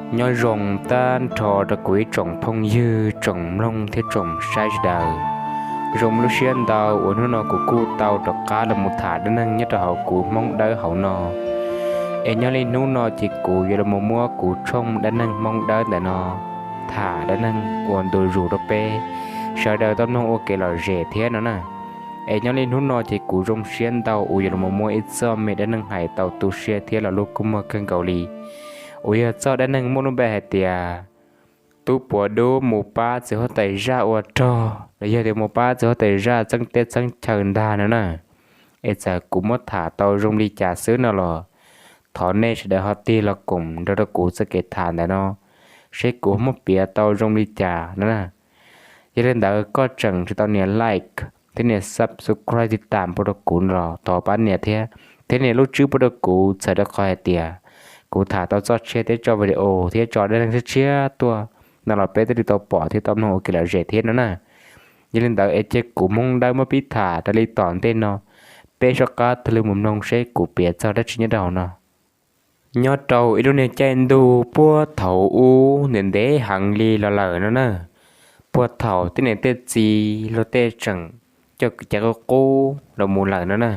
Nyob zoo tag nrho rau kuv ib tsoom phooj ywg, tsoom mloog thiab tsoom saib sawv daws. Zoo lub siab ntau uas hnub no kuv kuj tau rov qab los mus tham dab neeg nyob rau hauv kuv Hmoob Dawb hauv no. Es nyob li hnub no ces kuv yuav los muab kuv tshooj dab neeg Hmoob Dawb ntawm no tham dab neeg ua ntu zus rau peb sawv daws tau mloog ua kev lom zem thiab no na. Es nyob li hnub no ces kuv zoo siab ntau uas yuav los muab ib txoj me dab neeg hais tau tu siab thiab los lub kua muag kawg nkaus li, uas yog txoj dab neeg muaj lub npe hais tias tub puav dub mus pab txiv huab tais zaj ua rog los yog tias mus pab txiv huab tais zaj txeeb teb txeeb chaw ntag no na. Es txawm kuv muab tham tau zoo li cas xwb no los thov nej sawv daws ho tig los koom nrog rau kuv txoj kev tham ntawm no, seb kuv muab piav tau zoo li cas no na. Yog li ntawd koj tseem tsis tau nias like thiab nias subscribe tiv tam pub rau kuv no los thov pab nias thiab, thiab nias lub tswb pub rau kuv txhawm rau qhov hais tias kuv tham tau txoj tshiab thiab txoj video thiab tso dab neeg tshiab tshiab tuaj no los peb thiaj li tau pom thiab tau mloog ua kev lom zem thiab no na. Yog li ntawd es cia kuv Hmoob Dawb muab pib tham raws li tom ntej no, peb soj qab thiaj li mus mloog seb kuv piav txog dab tsi nyob rau hauv no. Nyob rau ib lub niag caij ntuj puag thaum ub ntev ntev heev li los lawm no na, puag thaum tej niam tej txiv luag tej tseem coj kwv cai qub qub los mus lawm no na,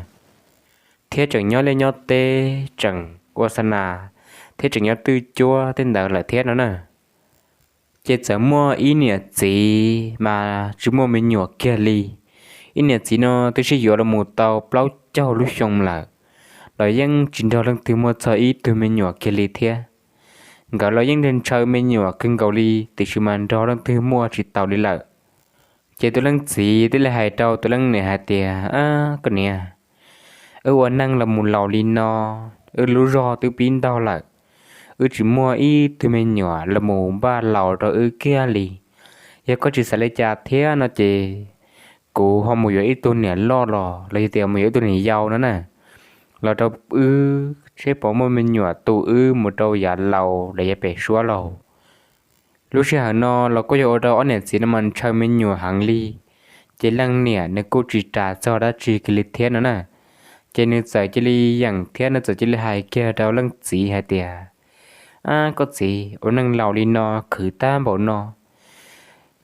thiab tseem nyob liaj nyob teb tseem ua xa nas, thiab tseem nyob twj cuab tej ntawd lawm thiab no na. Ces txawm muaj ib niam txiv mas tsis muaj me nyuam kiag li. Ib niam txiv no twb sib yuav los mus tau plaub caug lub xyoo lawm, los yeej tsis nrog leej twg muaj txog ib tug me nyuam kiag li thiab. Nkawd los yeej ntshaw me nyuam kawg nkaus li, tiam sis mas nrog leej twg muaj tsis taus li lawm. Ces tus leej txiv thiaj li hais rau tus leej niam hais tias, Ab, koj niam, wb ua neej los mus laus li no, wb lub zog twb pib ntaug lawm, wb tsis muaj ib tug me nyuam los mus npaj laus rau wb kiag li. Yog koj tsis xav li cas thiab no ces kuv ho mus yuav ib tug niam loj los los yog tias mus yuav ib tug niam yau no na, los rau wb seb puas muaj me nyuam tu wb mus rau yav laus los yav pem suab lauj. Lub sij hawm no los kuj yog ua rau ob niam txiv no mas ntshaw me nyuam heev li, ces leej niam nws kuj tsis ras txog dab tsi kiag li thiab no na. Ces nws txawm cia li yeem thiab nws txawm cia li hais kiag rau leej txiv hais tias, Ab, koj txiv, ua neej laus li no khwv tag npaum no,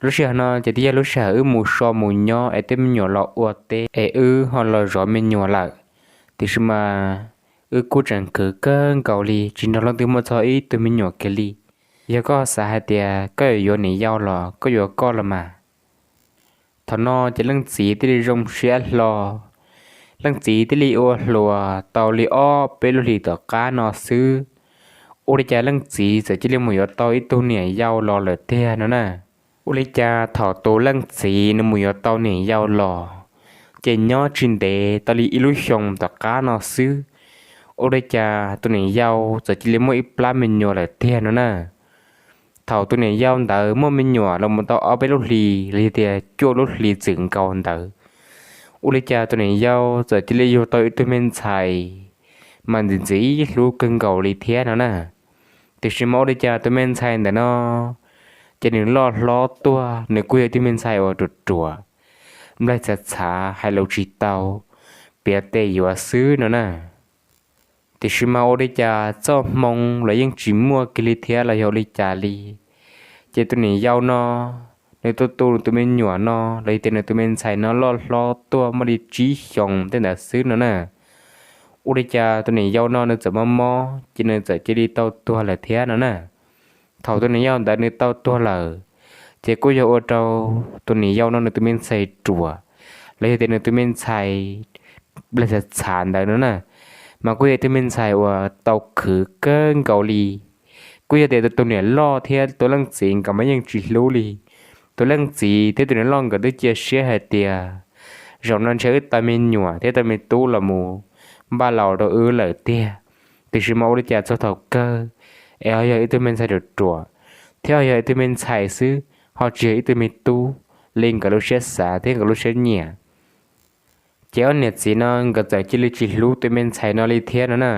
lub sij hawm no ces twb yog lub sij hawm wb mus so mus nyob es tej me nyuam los ua teb es wb ho los zov me nyuam lawm, tiam sis mas wb kuj tseem khwv kawg nkaus li tsis nrog leej twg muaj txog ib tug me nyuam kiag li. Yog koj xav hais tias koj yuav yuav niam yau los koj yuav koj los mas. Thaum no ces leej txiv thiaj li zoo siab hlo, leej txiv thiaj li ua hluas tau li ob peb lub hlis tom qab no xwb, ua li cas leej txiv txawm cia li mus yuav tau ib tug niam yau los lawm tiag no na. Ua li cas thaum tus leej txiv nws mus yuav tau niam yau los, ces nyob tsis ntev tau li ib lub xyoo tom qab no xwb, ua li cas tus niam yau txawm cia li muaj ib plab me nyuam lawm tiag no na. Thaum tus niam yau ntawd muaj me nyuam los mus tau ob peb lub hlis los yog tias cuaj lub hlis txwm nkaus ntawd, ua li cas tus niam yau txawm cia li yug tau ib tug me ntxhais mas ntxim ntxim hlub kawg nkaus li thiab no na. Tiam sis mas ua li cas tus me ntxhais ntawm no ces nws loj hlob tuaj nws kuj yog ib tug me ntxhais uas ruam ruam, nplaig txhav txhav, hais lus tsis tau, piav tes yuav xwb no na. Tiam sis mas ua li cas txoj hmoo los yeej tsis muaj kiag li thiab los yog ua li cas li. Ces tus niam yau no, nws tu tu tus me nyuam no los yog tias nws tus me ntxhais no loj hlob tuaj muaj li tsib xyoos tej ntawd xwb no na. Ua li cas tus niam yau no nws txawm mob mob ces nws txawm cia li tau tuag lawm thiab no na. Thaum tus niam yau ntawd nws tau tuag lawm, ces kuj yog ua rau tus niam yau no nws tus me ntxhais ruam, los yog tias nws tus me ntxhais nplaig txhav txhav ntawd no na, mas kuj yog ib tug me ntxhais uas tau khwv kawg nkaus li. Kuj yog tias tus niam loj thiab tus leej txiv nkawd mas yeej tsis hlub li. Tus leej txiv thiab tus niam loj nkawd twb cia siab hais tias, zaum no ntshe wb tau me nyuam thiab tau me tub los mus npaj laus rau wb lawm tiag. Tiam sis mas ua li cas txog thaum kawg es ho yog ib tug me ntxhais ruam ruam, thiab ho yog ib tug me ntxhais xwb, ho tsis yog ib tug me tub li nkawd lub siab xav thiab nkawd lub siab nyiam. Ces ob niam txiv no nkawd txawm cia li tsis hlub tus me ntxhais no li thiab no na.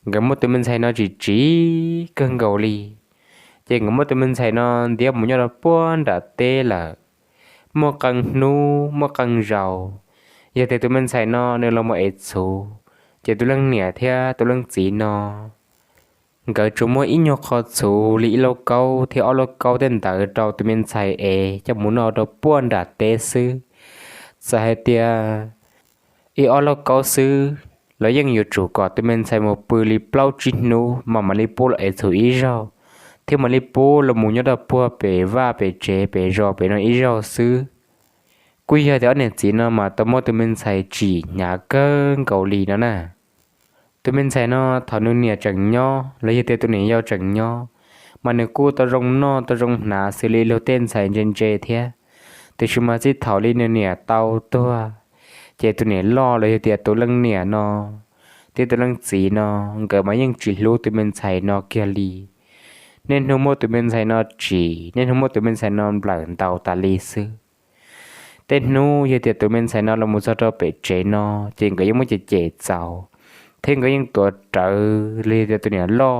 Nkawd muab tus me ntxhais no tsis tsim kawg nkaus li. Ces nkawd muab tus me ntxhais no ntiab mus nyob rau puag nram teb lawm, muaj qee hnub muaj qee zaus, yog tias tus me ntxhais no nws los mus ev txhuv, ces tus leej niam thiab tus leej txiv no Nkawd tsuas muab ib nyuag qho txhuv li ib lauj kaub thiab ob lauj kaub tej ntawd rau tus me ntxhais es coj mus noj rau puag nram teb xwb. Txawm hais tias ib ob lauj kaub xwb los yeej yuav tsum kom tus me ntxhais mus pw li plaub tsib hnub mas mam li pub los ev txhuv ib zaug, thiab mam li pub los mus nyob rau puag pem vaj pem tsev pem zos pem no ib zaug xwb. Kuj yog tias ob niam txiv no mas tau muab tus me ntxhais tsim hnyav kawg nkaus li no na. Tus me ntxhais no thaum nws niam tseem nyob los yog tias tus niam yau tseem nyob, mas nws kuj tau zoo noj tau zoo hnav xws li luag tej ntxhais ntse ntse thiab. Tiam sis mas txij thaum li nws niam tau tuag, ces tus niam loj los yog tias tus leej niam no thiab tus leej txiv no, nkawd mas yeej tsis hlub tus me ntxhais no kiag li. Niaj hnub muab tus me ntxhais no tsim, niaj hnub muab tus me ntxhais no nplawm ntaus tas li xwb. Tej hnub yog tias tus me ntxhais no los mus txog rau pem tsev no, ces nkawd yeej muab cem cem txaus, thiab nkawd yeej tuav rawv los yog tias tus niam loj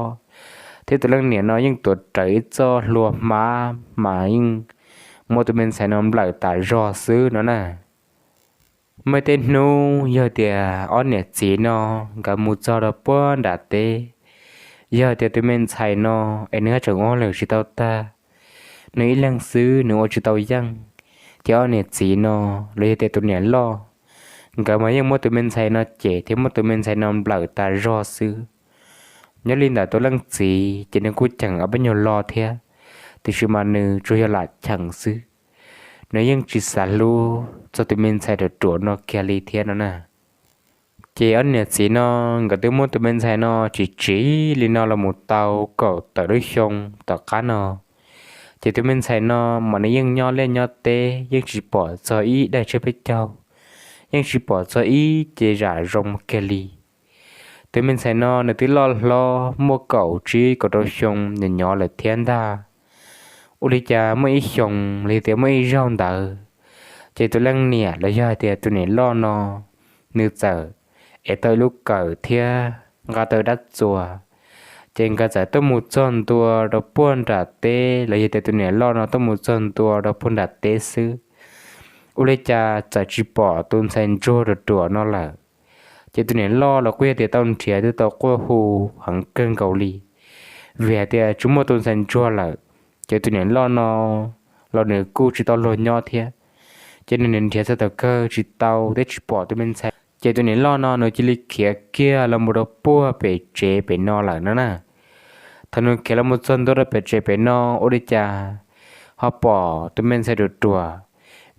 thiab tus leej niam no yeej tuav rawv ib txoj hlua hmab mas yeej muab tus me ntxhais no nplawm tas zog xwb no na. Muaj tej hnub yog tias ob niam txiv no nkawd mus txog rau puag nram teb, yog tias tus me ntxhais no es nws haj tseem ua hauj lwm tsis tau tag, nws ib leeg xwb nws ua tsis tau yeej, ces ob niam txiv no los yog tias tus niam loj, nkawd mas yeej muab tus me ntxhais no cem thiab muab tus me ntxhais no nplawm tas zog xwb. Nyob li ntawm tus leej txiv ces nws kuj cheem ob peb nyuag lo thiab, tiam sis mas nws tsuas yog lam cheem xwb, nws yeej tsis xav hlub txog tus me ntxhais ruam ruam no kiag li thiab no na. Ces ob niam txiv no nkawd twb muab tus me ntxhais no tsim tsim li no los mus tau kaum tawm lub xyoo tom qab no, ces tus me ntxhais no mas nws yeej nyob liaj nyob teb yeej tsis pom txog ib daim tsheb peb caug, yeej tsis pom txog ib ce zam zoo kiag li. Tus me ntxhais no nws twb loj hlob muaj kaum tsib kaum rau xyoo nyuam nyuam lawm thiab ntag. Ua li cas muaj ib xyoos los yog tias muaj ib zaug ntawd, ces tus leej niam los yog hais tias tus niam loj no, nws txawm ev tau ib lub kawm thiab nqa tau dab txuas, ces nkawd txawm tuaj mus txog ntua rau puag nram teb los yog tias tus niam loj no tuaj mus txog ntua rau puag nram teb xwb. Ua li cas txawm tsis pom tus ntxhais ntsuag ruam ruam no lawm. Ces tus niam loj los kuj yog tias tau nrhiav twb tau quaj hu heev kawg nkaus li, vim hais tias tsis muaj tus ntxhais ntsuag lawm. Ces tus niam loj no los nws kuj tsis tau luag nyob thiab, ces nws nrhiav txog thaum kawg tsis tau thiab tsis pom tus me ntxhais, ces tus niam loj no nws cia li khiav kiag los mus rau puag pem tsev pem no lawm no na. Thaum nws khiav los mus txog ntua rau pem tsev pem no, ua li cas ho pom tus me ntxhais ruam ruam,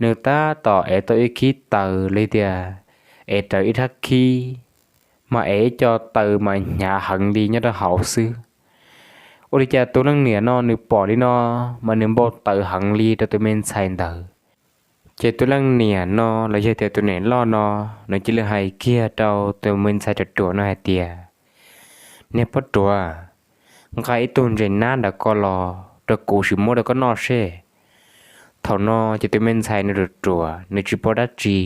nws tab tom ev tau ib khib taws li tias ev raws ib rab khib, mas ev ib co taws mas hnyav heev li nyob rau hauv xwb. Ua li cas tus leej niam no nws pom li no, mas nws npau taws heev li rau tus me ntxhais ntawd. Ces tus leej niam no los yog tias tus niam loj no, nws cia li hais kiag rau tus me ntxhais ruam ruam no hais tias, Niag poj ruam, nqa ib tug ntses nab ntawm ko los rau kuv sim muab rau koj noj seb. Thaum no ces tus me ntxhais nws ruam ruam nws tsis paub dab tsi,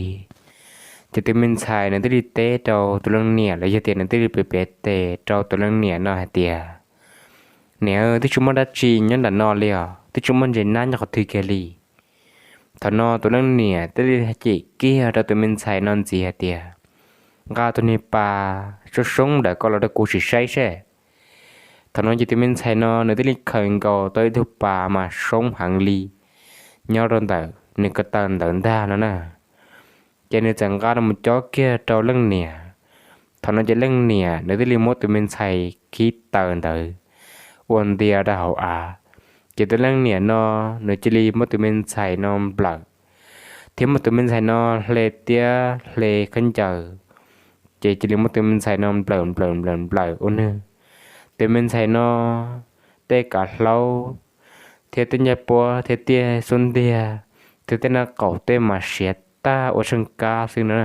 ces tus me ntxhais nws thiaj li teb rau tus leej niam los yog tias nws thiaj li piav piav tes rau tus leej niam no hais tias, Niam, twb tsis muaj dab tsi nyob ntawm no li os, twb tsis muaj ntses nab nyob qhov twg kiag li. Thaum no tus leej niam thiaj li cem kiag rau tus me ntxhais no ntxiv hais tias, Nqa tus niag pas soob soob ntawm ko los rau kuv sim saib seb. Thaum no ces tus me ntxhais no nws thiaj li khaws nkaus tau ib tug pas mas soob heev li nyob rau ntawm nws ko taw ntawd ntag no na. Ces nws txawm nqa los cob kiag rau leej niam. Thaum no ces leej niam nws thiaj li muab tus me ntxhais khib taws ntawd ua ntia rau hauv av. Ces tus leej niam no nws cia li muab tus me ntxhais no nplawm, thiab muab tus me ntxhais no hle tiab hle khaub ncaws, ces cia li muab tus me ntxhais no nplawm nplawm nplawm nplawm ua nws. Tus me ntxhais no tej kav hlaub thiab tej ncej puab thiab tej xub ntiag thiab tej nraub qaum tej mas siav tag ua tsheej kab xwb na.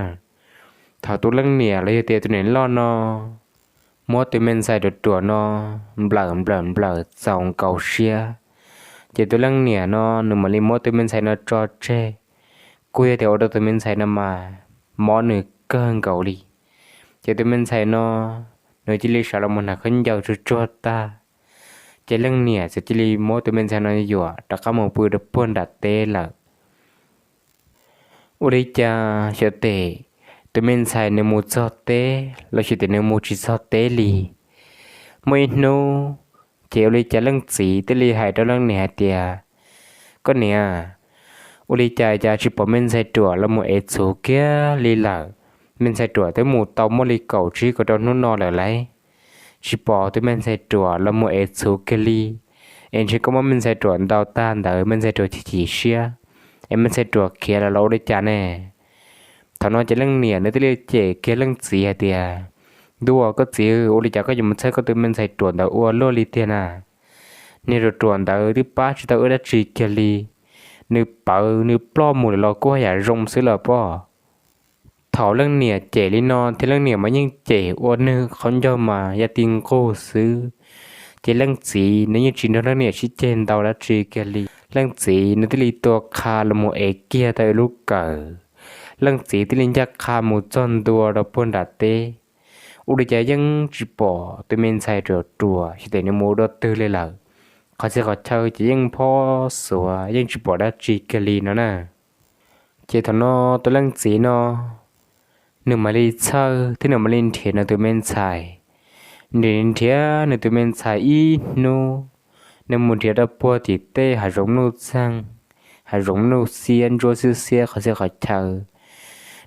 Thaum tus leej niam los yog tias tus niam loj no muab tus me ntxhais ruam ruam no nplawm nplawm nplawm txaus nkaus siab, ces tus leej niam no nws mam li muab tus me ntxhais no tso tseg. Kuj yog tias ua rau tus me ntxhais no mas mob nws kawg nkaus li. Ces tus me ntxhais no nws cia li sawv los mus hnav khaub ncaws tsuag tsuag tag, ces leej niam txawm cia li muab tus me ntxhais no yuam rov qab mus pw rau puag nram teb lawm. Ua li cas xyov tes tus me ntxhais nws mus txog teb los xyov tes nws mus tsis txog teb li, Muaj ib hnub, ces ua li cas leej txiv thiaj li hais rau leej niam hais tias, Koj niam, ua li cas cas tsis pom me ntxhais ruam los mus ev txhuv kiag li lawm? Me ntxhais ruam twb mus tau muaj li kaum tsib kaum rau hnub no lawm lauj, tsis pom tus me ntxhais ruam los mus ev txhuv kiag li. Es ntshe koj muab me ntxhais ruam ntaus tag ntawd me ntxhais ruam chim chim siab, es me ntxhais ruam khiav lawm los ua li cas ne? Thaum no ces leej niam nws thiaj li cem kiag leej txiv hais tias, Ntuj, koj txiv, ua li cas koj yuav mus txhawj koj tus me ntxhais ruam ntawd ua luaj li tiag na? Niag ruam ruam ntawd twb pab tsis tau wb dab tsi kiag li, nws pawv nws ploj mus lawm los kuj haj yam zoo xwb los pob. Thaum leej niam cem li no thiab leej niam mas yeej cem ua nws qhov ncauj mas ya ti nqug xwb, ces leej txiv nws yeej tsis nrog leej niam sib ceg ntau dab tsi kiag li. Leej txiv nws thiaj li tua qha los mus ev kiag tau ib lub kawm. Leej txiv thiaj li ncaj qha mus txog ntua rau puag nram teb. Ua li cas yeej tsis pom tus me ntxhais ruam ruam xyov tias nws mus ua dua twg li lawm. Qhov txhia qhov chaw ces yeej phob xuav yeej tsis pom dab tsi kiag li no na. Ces thaum no tus leej txiv no nws mam li txhawj thiab nws mam li nrhiav nws tus me ntxhais. Nws nrhiav nws tus me ntxhais ib hnub, nws mus nrhiav rau puag tim tej hav zoov nuj txeeg, hav zoov nuj xiab ntsuab xiab xiab qhov txhia qhov chaw.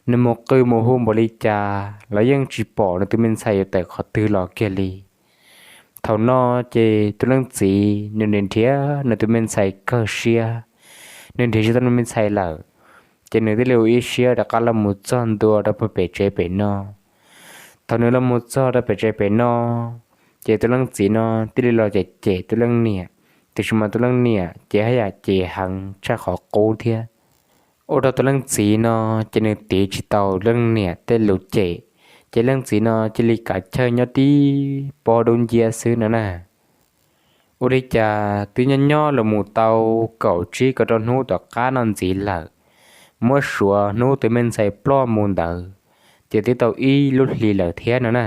Nws mus qw mus hu npaum li cas los yeej tsis pom nws tus me ntxhais yuav tawm qhov twg los kiag li. Thaum no ces tus leej txiv nws nrhiav nws tus me ntxhais kawg siab, nws nrhiav tsis tau nws me ntxhais lawm, ces nws thiaj li ua ib siab rov qab los mus txog ntua rau puag pem tsev pem no. Thaum nws los mus txog rau pem tsev pem no, ces tus leej txiv no thiaj li los cem cem tus leej niam, tiam sis mas tus leej niam ces haj yam cem heev tshaj qhov qub thiab. Ua rau tus leej txiv no ces nws tiv tsis tau leej niam tej lus cem, ces leej txiv no cia li kav chawj nyob tib pob dub nciab xwb no na. Ua li cas twb nyob nyob los mus tau kaum tsib kaum rau hnub tom qab no ntxiv lawm, muab suav hnub tus me ntxhais ploj mus ntawd, ces twb tau ib lub hlis lawm thiab no na.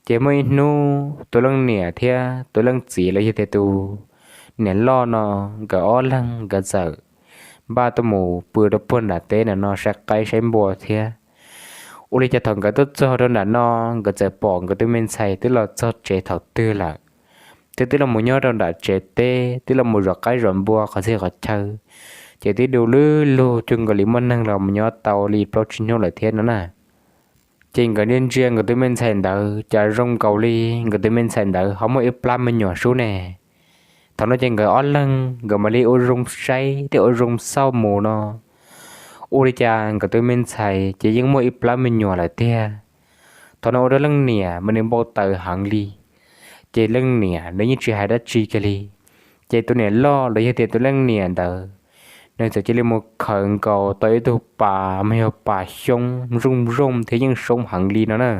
Ces muaj ib hnub tus leej niam thiab tus leej txiv los yog tias tus niam loj no, nkawd ob leeg nkawd txawm npaj tuaj mus pw rau puag nram teb nram no saib qaib saib npua thiab. Ua li cas thaum nkawd tuaj txog rau nram no, nkawd txawm pom nkawd tus me ntxhais twb los txog tsev thaum twg lawm, twb twb los mus nyob rau nram tsev teb, twb los mus zov qaib zov npua qhov txhia qhov chaw, ces twb du lug lug cuag nkaus li muaj neeg los mus nyob tau li plaub tsib hnub lawm thiab no na. Ces nkawd ntsia ntsia nkawd tus me ntxhais ntawd cas zoo nkaus li nkawd tus me ntxhais ntawd ho muaj ib plab me nyuam sub ne. Thaum no ces nkawd ob leeg nkawd mam li ua zoo saib thiab ua zoo xauj mus no, ua li cas nkawd tus me ntxhais ces yeej muaj ib plab me nyuam lawm tiag. Thaum no ua rau leej niam mas nws npau taws heev li, ces leej niam nws yeej tsis hais dab tsi kiag li. Ces tus niam loj los yog tias tus leej niam ntawd, nws txawm cia li mus khawm nkaus tau ib tug pas mas yog pas xyoob zooj zooj thiab yeej soob heev li no na.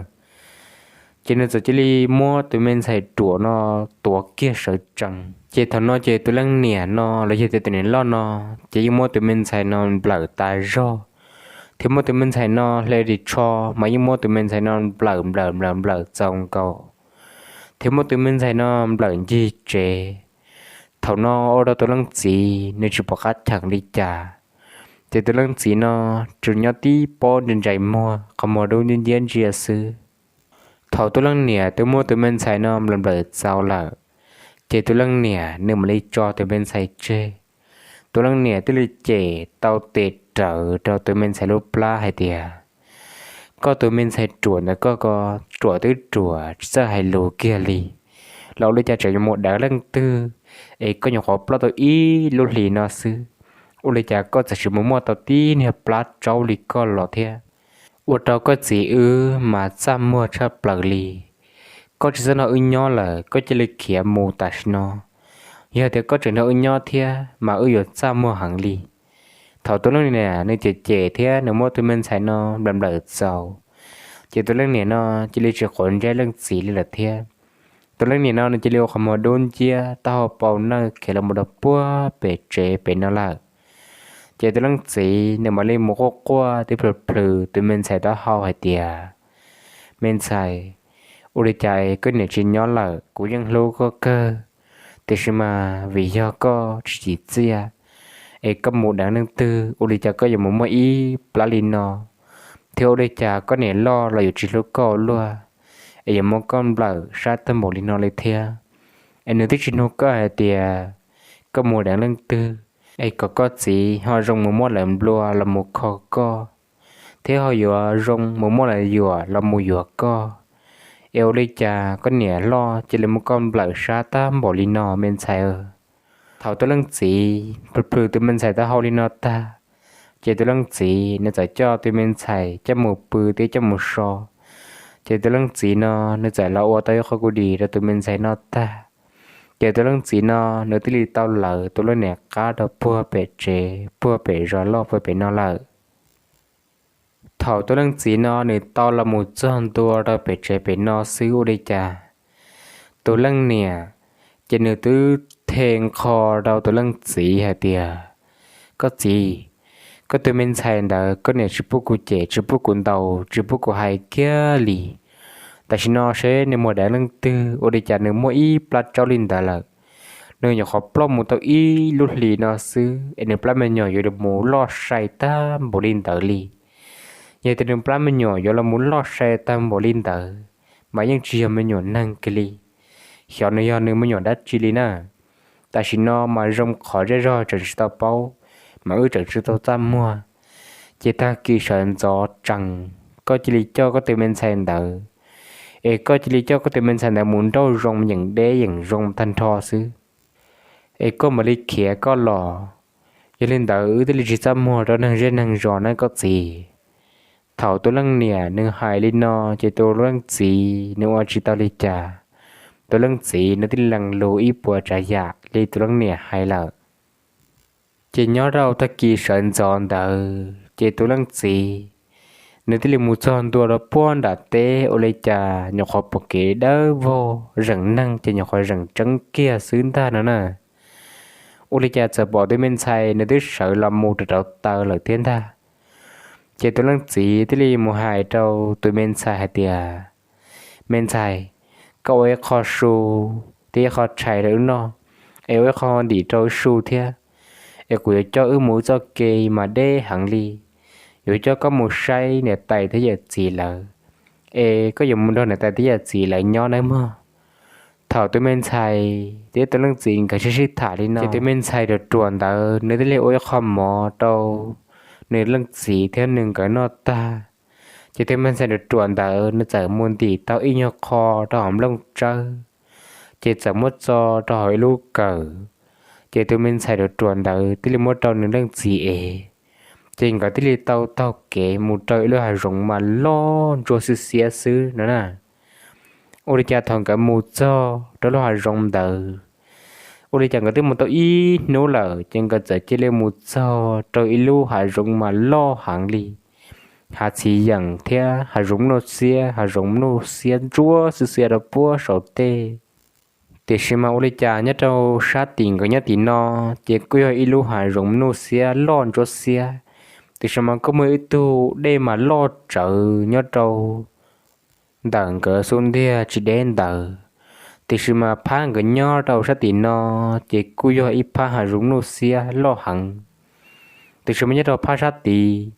Ces nws txawm cia li muab tus me ntxhais ruam no tuav kiag sawv tsees. Ces thaum no ces tus leej niam no los yog tias tus niam loj no, ces yeej muab tus me ntxhais no nplawm tas zog, thiab muab tus me ntxhais no hle ris tsho, mas yeej muab tus me ntxhais no nplawm nplawm nplawm nplawm txaus nkaus, thiab muab tus me ntxhais no nplawm ncig tsev. Thaum no ua rau tus leej txiv nws tsis pom qab cheem li cas, ces tus leej txiv no tsuas nyob tib pob ntsais ntsais muag qhov muag dub nciab nciab ntsia xwb. Thaum tus leej niam twb muab tus me ntxhais no nplawm nplawm txaus lawm, ces tus leej niam nws mam li tso tus me ntxhais tseg. Tus leej niam thiaj li cem tau tes rawv rau tus me ntxhais lub plab hais tias, Koj tus me ntxhais ruam ntawm koj ko, ruam twb ruam tsis txawj hais lus kiag li, los ua li cas tseem yuav mus dawv leej twg, es koj nyuam qhuav ploj tau ib lub hlis no xwb, ua li cas koj txawm sim mus muaj tau tib niag plab tsaub li koj los thiab. Ua rau koj txiv wb mas txaj muag tshaj plaws li. Koj tsis txawj nrog wb nyob lawm, koj cia li khiav mus tam sim no. Yog tias koj tseem nrog wb nyob thiab mas wb yuav txaj muag heev li. Thaum tus leej niam nws cem cem thiab nws muab tus me ntxhais no nplawm nplawm txaus, ces tus leej niam no cia li tsis quav ntsej leej txiv li lawm thiab. Tus leej niam no nws cia li ua qhov muag dub nciab taub hau pau nawj khiav los mus rau puag pem tsev pem no lawm. Ces tus leej txiv nws mam li mus quaj quaj tib plhws plhws tus me ntxhais taub hau hais tias, Me ntxhais, ua li cas koj niam tsis nyob lawm? Kuv yeej hlub koj kawg, tiam sis mas vim yog koj tsis tsim txiaj es koj mus deev leej twg, ua li cas koj yuav mus muaj ib plab li no, thiab ua li cas koj niam loj los yuav tsis hlub koj luaj, es yuav muab koj nplawm sab tag npaum li no li thiab. Es nws twb tsis nug koj hais tias koj mus deev leej twg, es kom koj txiv ho zoo mus muab lawv nplua los mus kho koj, thiab ho yuav zoo mus muab lawv yuam los mus yuam koj. Es ua li cas koj niam loj cia li muab koj nplawm sab tag npaum li no me ntxhais? Thaum tus leej txiv plhws plhws tus me ntxhais taub hau li no tag, ces tus leej txiv nws txawm coj tus me ntxhais coj mus pw thiab coj mus so. Ces tus leej txiv no nws txawm los ua tau ib qho kuv dim rau tus me ntxhais no tag, ces tus leej txiv no nws thiaj li tau lawv tus leej niam qab rau puag pem tsev puag pem zos loj puag pem no lawm. Thaum tus leej txiv no nws tau los mus txog ntua rau pem tsev pem no xwb ua li cas, tus leej niam ces nws twb the nqho rau tus leej txiv hais tias, koj txiv, koj tus me ntxhais ntawd koj niam tsis pub kuv cem tsis pub kuv ntaus tsis pub kuv hais kiag li. Tam sim no seb nws mus deev leej twg ua li cas nws muaj ib plab tsaub li ntawd lawm. Nws nyuam qhuav ploj mus tau ib lub hlis no xwb es nws plab me nyuam yuav mus loj sai tag npaum li ntawd li. Yog tias nws plab me nyuam yuav los mus loj sai tag npaum li ntawd, mas yeej tsis yog me nyuam neeg kiag li, xyov nws yog nws me nyuam dab tsi li na. Tam sim no mas zoo qhov zej zog tseem tsis tau paub, mas wb tseem tsis tau txaj muag. Ces tag kis sawv ntxov tsees, koj cia li coj koj tus me ntxhais ntawd, es koj cia li coj koj tus me ntxhais ntawd mus nrauj zoo yeem deb yeem zoo tag nrho xwb, es koj mam li khiav koj los. Yog li ntawd wb thiaj li tsis txaj muag rau neeg zej neeg zos na koj txiv. Thaum tus leej niam nws hais li no, ces tus leej txiv nws ua tsis tau li cas. Tus leej txiv nws thiaj li lees lus ib puas tsav yam li tus leej niam hais lawm. Ces nyob rau tag kis sawv ntxov ntawd ces tus leej txiv nws thiaj li mus txog ntua rau puag nram teb ua li cas nyuam qhuav pom kev dawb vog, zeem neeg ces nyuam qhuav zeem tseeb kiag xwb ntag no na. Ua li cas txawm pom tus me ntxhais nws twb sawv los mus rau rau taw lawm thiab ntag. Ces tus leej txiv thiaj li mus hais rau tus me ntxhais hais tias, me ntxhais, koj ua ib qho su thiab ib qho tshais rau wb noj, es ua ib qho ntim rau wb su thiab, es kuv yuav coj wb mus wb txoj kev mas deb heev li. Yuav coj koj mus saib niam tais thiab yawm txiv lawv, es koj yuav mus nrog niam tais thiab yawm txiv lawv nyob nawb mog. Thaum tus me ntxhais thiab tus leej txiv nkawd sib sib tham li no, ces tus me ntxhais ruam ruam ntawd nws thiaj li ua ib qho mov rau nws leej txiv thiab nws nkawd noj tag, ces tus me ntxhais ruam ruam ntawd nws txawm mus ntim tau ib nyuag qho rau hauv nplooj tsawb, ces txawm muab txo rau hauv ib lub kawm. Ces tus me ntxhais ruam ruam ntawd thiaj li muab rau nws leej txiv ev, ces nkawd thiaj li tau taug kev mus rau ib lub hav zoov mas loj ntsuab xiab xiab xwb no na. Ua li cas thaum nkawd mus txog rau lub hav zoov ntawd, ua li cas nkawd twb mus tau ib hnub lawm ces nkawd txawm cia li mus txog rau ib lub hav zoov mas loj heev li, hav txiv yeem thiab hav zoov mnuj xiab, hav zoov mnuj xiab ntsuab xiab xiab rau puag saum tej. Tiam sis mas ua li cas nyob rau sab tim nkawd nyob tim no, ces kuj yog ib lub hav zoov mnuj xiab loj ntsuab xiab, tiam sis mas kuj muaj ib tug dej mas loj tsawv nyob rau ntawm nkawd xub ntiag tsis deb ntawd. Tiam sis mas phab nkawd nyob rau sab tim no, ces kuj yog ib phab hav zoov mnuj xiab loj heev. Tiam sis mas nyob rau phab sab tid,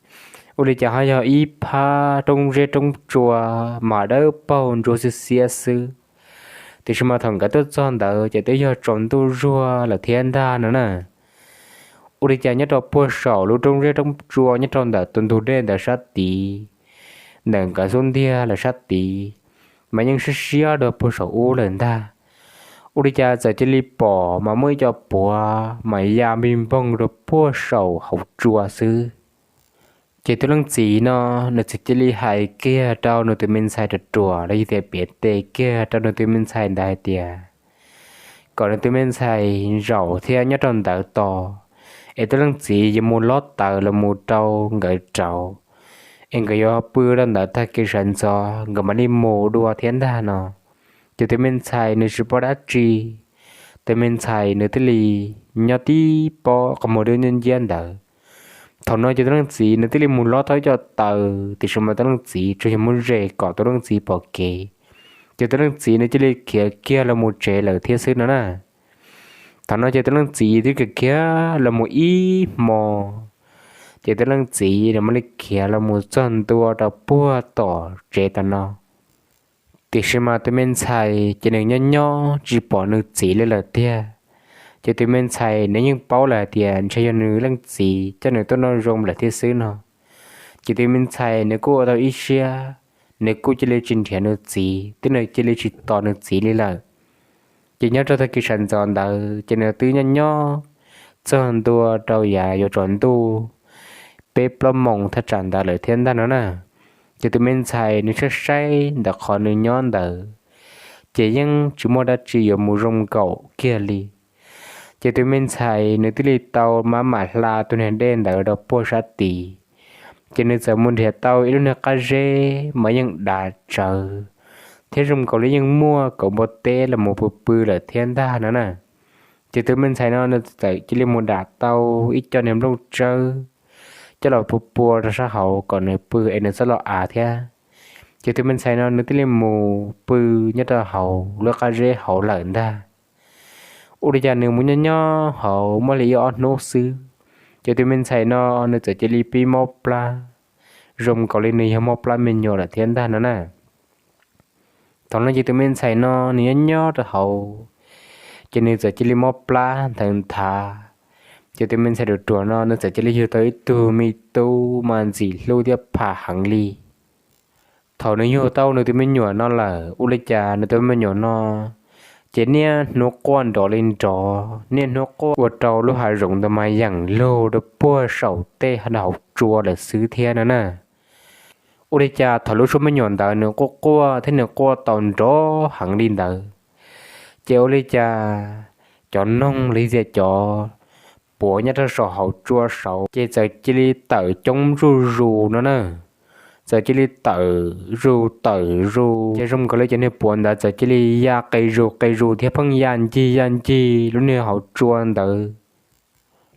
ua li cas ho yog ib phab roob zeb roob tsua mas dawb paug ntsuab xiab xiab xwb. Tiam sis mas thaum nkawd tuaj txog ntawd ces twb yog tsaus ntuj zuag lawm thiab ntag no na. Ua li cas nyob rau puag saum lub roob zeb roob tsua nyob rau ntawm tus ntug dej ntawd sab tid, ntawm nkawd xub ntiag lawm sab tid, mas yeej siab siab dua puag saum ub lawm ntag. Ua li cas txawm cia li pom mas muaj ib co puav mas ya npig npoog rau puag saum hauv tsua xwb. Ces tus leej txiv no nws txawm cia li hais kiag rau nws tus me ntxhais ruam ruam los yog tias piav tes kiag rau nws tus me ntxhais ntawd hais tias kom nws tus me ntxhais zaum thiab nyob rau ntawd tos, es tus leej txiv yuav mus lob taws los mus rau nkawd rauv, es nkawd yuav pw rau ntawd tag kis sawv ntxov nkawd mam li mus dua thiab ntag no. Ces tus me ntxhais nws tsis paub dab tsi, tus me ntxhais nws thiaj li nyob tib pob qhov muag dub nciab nciab ntawd. Thaum no ces tus leej txiv nws thiaj li mus lob tau ib co taws, tiam sis mas tus leej txiv tsuas yog muab zes kom tus leej txiv pom kev, ces tus leej txiv nws cia li khiav kiag los mus tsev lawm thiab xwb no na. Thaum no ces tus leej txiv twb khiav kiag los mus ib hmo, ces tus leej txiv nws mam li khiav los mus txog ntua rau puag tom tsev tam no. Tiam sis mas tus me ntxhais ces nws nyob nyob tsis pom nws txiv li lawm tiag. Ces tus me ntxhais nws yeej paub lawm hais tias ntshe yog nws leej txiv coj nws tuaj noj zoo lawm thiab xwb no. Ces tus me ntxhais nws kuj ua tau ib siab, nws kuj cia li tsis nrhiav nws txiv thiab nws cia li tsis tos nws txiv li lawm. Ces nyob rau tag kis sawv ntxov ntawd ces nws twb nyob nyob txog ntua rau yav yuav tsaus ntuj peb plaub moos thaj tsam ntawd lawm thiab ntag no na. Ces tus me ntxhais nws saib saib ntawm qhov nws nyob ntawd ces yeej tsis muaj dab tsi yuav mus zoo nkaum kiag li. Ces tus me ntxhais nws thiaj li tau maj mam hla tus niag dej ntawd rau puag sab tid. Ces nws txawm mus nrhiav tau ib lub niag qab zeb mas yeej dav tsawv thiab zoo nkaus li yeej muaj kaum npua teb los mus pw pw lawm thiab ntag no na. Ces tus me ntxhais no nws txawm cia li mus dam tau ib co niag nplooj tsawb coj los pua pua rau sab hauv kom nws pw es nws txhob los av thiab. Ces tus me ntxhais no nws thiaj li mus pw nyob rau hauv lub qab zeb hauv lawm ntag. Ua li cas nws mus nyob nyob hauv muaj li ib ob hnub xwb, ces tus me ntxhais no nws txawm cia li pib mob plab, zoo nkaus li nws yog mob plab me nyuam lawm thiab ntag no na. Thaum no ces tus me ntxhais no nws nyob nyob rau hauv, ces nws txawm cia li mob plab nthawv nthav. Ces tus me ntxhais ruam ruam no nws txawm cia li yug tau ib tug me tub mas ntxim hlub thiab pham heev li. Thaum nws yug tau nws tus me nyuam no lawm ua li cas nws tus me nyuam no ces niaj hnub quaj nrov li nrov, niaj hnub quaj ua rau lub hav zoov ntawd mas yeem lug rau puag saum tej hauv tsua lawm xwb thiab no na. Ua li cas thaum lub suab me nyuam ntawd nws quaj quaj thiab nws quaj tau nrov heev li ntawd, ces ua li cas cov noog li tias cov puav nyob rau saum hauv tsua saud ces txawm cia li tawm coob zuj zus no na. Txawm cia li tawm zus tawm zus ces zoo nkaus li cov niag puav ntawd txawm cia li ya qis zus qis zus thiab pheej ya ncig ya ncig lub niag hauv tsua ntawd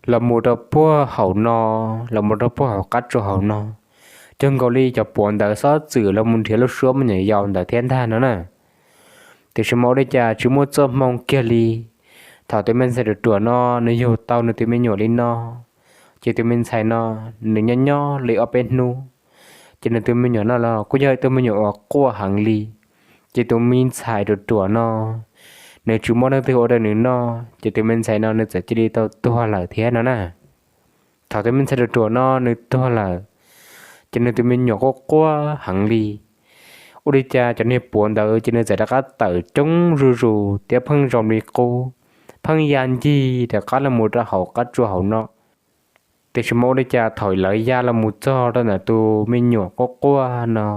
los mus rau puag hauv no, los mus rau puag hauv qab tsua hauv no, cuag nkaus li cov puav ntawd xob txwm los mus nrhiav lub suab me nyuam yaus ntawd thiab ntag no na. Tiam sis mas ua li cas tsis muaj txoj hmoo kiag li. Thaum tus me ntxhais ruam ruam no nws yug tau nws tus me nyuam li no, ces tus me ntxhais no nws nyob nyob li ob peb hnub, ces nws tus me nyuam no los kuj yog ib tug me nyuam uas quaj heev li. Ces tus me ntxhais ruam ruam no nws tsis muaj leej twg ua rau nws noj, ces tus me ntxhais no nws txawm cia li tau tuag lawm thiab no na. Thaum tus me ntxhais ruam ruam no nws tuag lawm, ces nws tus me nyuam quaj quaj heev li. Ua li cas cov niag puav ntawd ces nws txawm rov qab tawm coob zuj zus thiab pheej zoo li qub, pheej ya ncig rov qab los mus rau hauv qab tsua hauv no. Tiam sis mas ua li cas thaum lawv ya los mus txog rau ntawm tus me nyuam quaj quaj no,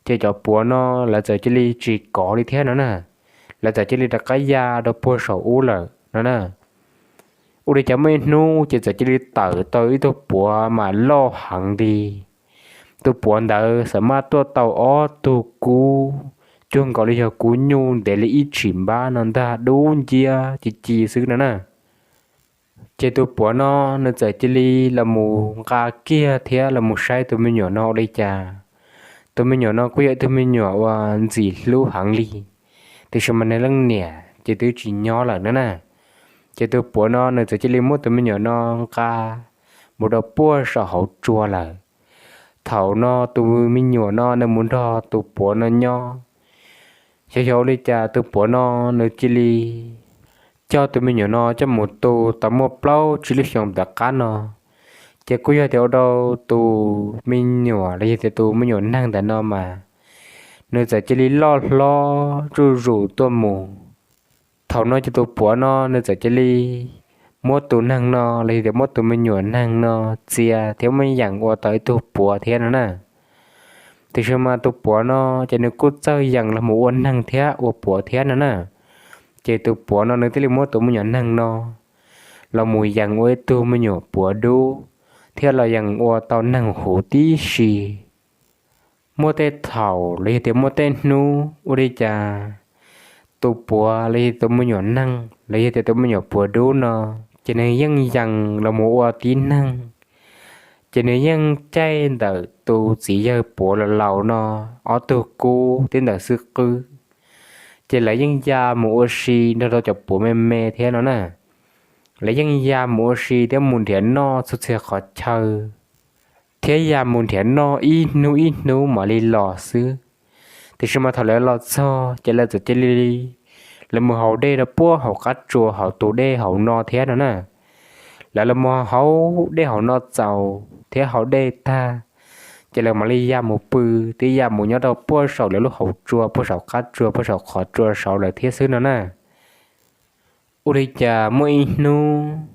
ces cov puav no lawv txawm cia li tsis kov li thiab no na. Lawv txawm cia li rov qab ya rau puag saum ub lawm no na. Ua li cas muaj ib hnub ces txawm cia li tawm tau ib tug puav mas loj heev li. Tus puav ntawd xam maj tuaj tau ob tug kub cuag nkaus li yog kub nyuj ntev li ib tshim npab no ntag, dub nciab ci ci xwb no na. Ces tus puav no nws txawm cia li los mus nqa kiag thiab los mus saib tus me nyuam no ua li cas. Tus me nyuam no kuj yog ib tug me nyuam uas ntxim hlub heev li, tiam sis mas nws leej niam ces twb tsis nyob lawm no na. Ces tus puav no nws txawm cia li muab tus me nyuam no nqa mus rau puag saum hauv tsua lawm. Thaum no tus me nyuam no nws mus nrog tus puav no nyob, xyov xyov ua li cas tus puav no nws cia li coj tus me nyuam no coj mus tu tau muaj plaub tsib lub xyoos tom qab no, ces kuj yog tias ua rau tus me nyuam los yog tias tus me nyuam neeg ntawm no mas nws txawm cia li loj hlob zuj zus tuaj mus. Thaum no ces tus puav no nws txawm cia li muab tus neeg no los yog tias muab tus me nyuam neeg no txia thiab muab yeem ua tau ib tug puav thiab no na. Tiam sis mas tus puav no ces nws kuj txawj yeem los mus ua neeg thiab ua puav thiab no na. Ces tus puav no nws thiaj li muab tus me nyuam neeg no los mus yeem ua ib tug me nyuam puav dub thiab los yeem ua tau neeg huv tib si. Muaj tej thaum los yog tias muaj tej hnub ua li cas tus puav los yog tus me nyuam neeg los yog tias tus me nyuam puav dub no, ces nws yeej yees los mus ua tib neeg. Ces nws yeej caij ntawm tus txiv yawg puav laus laus no ob tug kub thiab ntawm xwb qwb. Ces lawv yeej ya mus ua si nrog rau cov puav me me thiab no na. Lawv yeej ya mus ua si thiab mus nrhiav noj txhua txhia qhov chaw, thiab ya mus nrhiav noj ib hnub ib hnub mam li los xwb. Tiam sis mas thaum lawv los txog ces lawv txawm cia li, lawv mus haus dej rau puag hauv qab tsua hauv tus dej hauv no thiab no na. Lawv los mus haus dej hauv no txaus thiab haus dej tag, ces lawv mam li ya mus pw, twb ya mus nyob rau puag saum lawv lub hauv tsua, puag saum qab tsua, puag saum qhov tsua saud lawm thiab xwb no na. Ua li cas muaj ib hnub,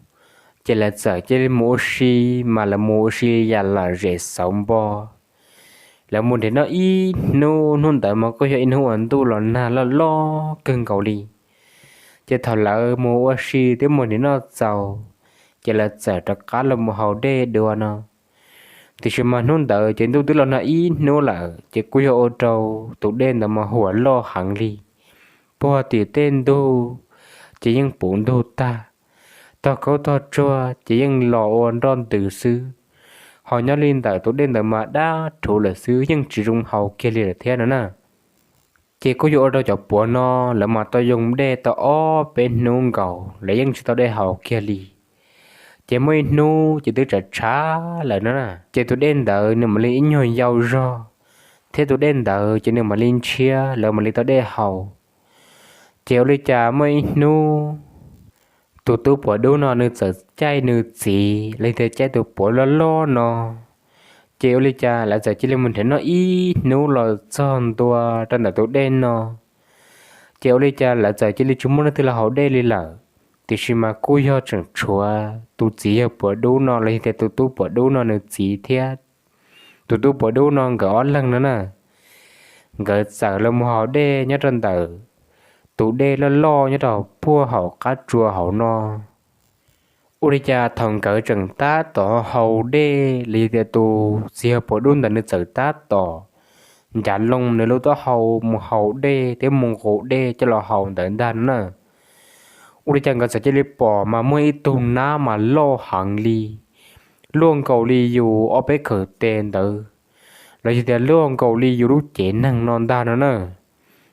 ces lawv txawm cia li mus ua si, mas lawv mus ua si yam lom zem xauv npo. Lawv mus nrhiav noj ib hnub, hnub ntawd mas kuj yog ib hnub uas ntuj los nag loj loj kawg nkaus li. Ces thaum lawv mus ua si thiab mus nrhiav noj txaus, ces lawv txawm rov qab los mus haus dej dua no. Tiam sis mas hnub ntawd ces ntuj twb los nag ib hnub lawm, ces kuj yog ua rau tus dej ntawd mas huam loj heev li. Puag tim tej ntug ces yeej puv ntug tag, tog kaub tog tsuag ces yeej los ua nroj ntws xwb. Ho nyob li ntawm tus dej ntawd mas dab rhuv lawm xwb, yeej tsis zoo haus kiag li lawm thiab no na. Ces kuj yuav ua rau cov puav no, lawv mas tau yoo dej tau ob peb hnub nkaus, lawv yeej tsis tau dej haus kiag li. Ces muaj ib hnub ces twb tshav tshav lawm no na, ces tus dej ntawd nws mam li ib nyuag yau zog, thiab tus dej ntawd ces nws mam li ntshiab, lawv mam li tau dej haus. Ces ua li cas muaj ib hnub, tus tub puav dub no nws txawm caij nws txiv los yog tias caij tus puav loj loj no. Ces ua li cas lawv txawm cia li mus nrhiav noj ib hnub los txog ntua rau ntawm tus dej no. Ces ua li cas lawv txawm cia li tsis muaj leej twg los haus dej li lawm. Tiam sis mas kuj yog tseem tshuav tus txiv yawg puav dub no los yog tias tus tub puav dub no nws txiv thiab tus tub puav dub no nkawd ob leeg no na. Nkawd txawm los mus haus dej nyob rau ntawm tus dej loj loj nyob rau puag hauv qab tsua hauv no. Ua li cas thaum nkawd tseem tab tom haus dej los yog tias tus txiv yawg puav dub ntawd nws txawm tab tom ncav loo nws lub taub hau mus haus dej thiab mus nqus dej coj los haus ntawd ntag no na. Ua li cas nkawd txawm cia li pom mas muaj ib tug nab mas loj heev li, luaj nkaus li yus ob peb khawm tes ntawd, los yog tias luaj nkaus li yus lub cev neeg no ntag no na.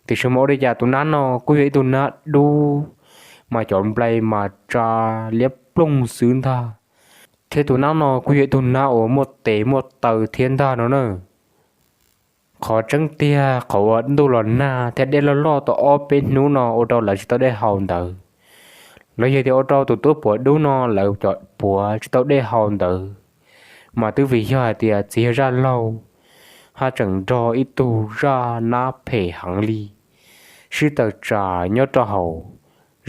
Tiam sis mas ua li cas tus nab no kuj yog ib tug nab dub, mas cov nplai mas tsa liab ploog xwb ntag. Thiab tus nab no kuj yog ib tug nab uas muaj tes muaj taw thiab ntag no na. Qhov tseeb tiag qhov uas ntuj los nag thiab dej loj loj tau ob peb hnub no ua rau lawv tsis tau dej haus ntawd, los yog tias ua rau tus tub puav dub no lawv cov puav tsis tau dej haus ntawd, mas twb vim yog hais tias txiv yawg zaj laug haj tseem nrog ib tug zaj nab phem heev li sib tawm tsam nyob rau hauv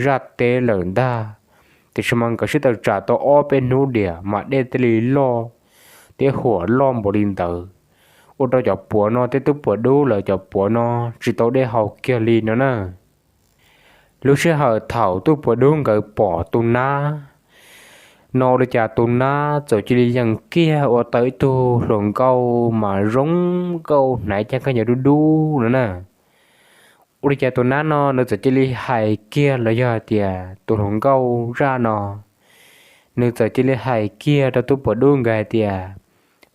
zaj teb lawm ntag. Tiam sis mas nkawd sib tawm tsam tau ob peb hnub diam mas dej thiaj li loj thiab huam loj npaum li ntawd, ua rau cov puav no thiab tub puav dub lawv cov puav no tsis tau dej haus kiag li no na. Lub sij hawm thaum tub puav dub nkawd pom tus nab no ua li cas tus nab txawm cia li yees kiag ua tau ib tug hluas nkauj mas zoo nkauj hnav ib cag khaub ncaws dub dub no na. Ua li cas tus nab no nws txawm cia li hais kiag los yog hais tias tus hluas nkauj zaj no, nws txawm cia li hais kiag rau tub puav dub nkawd hais tias,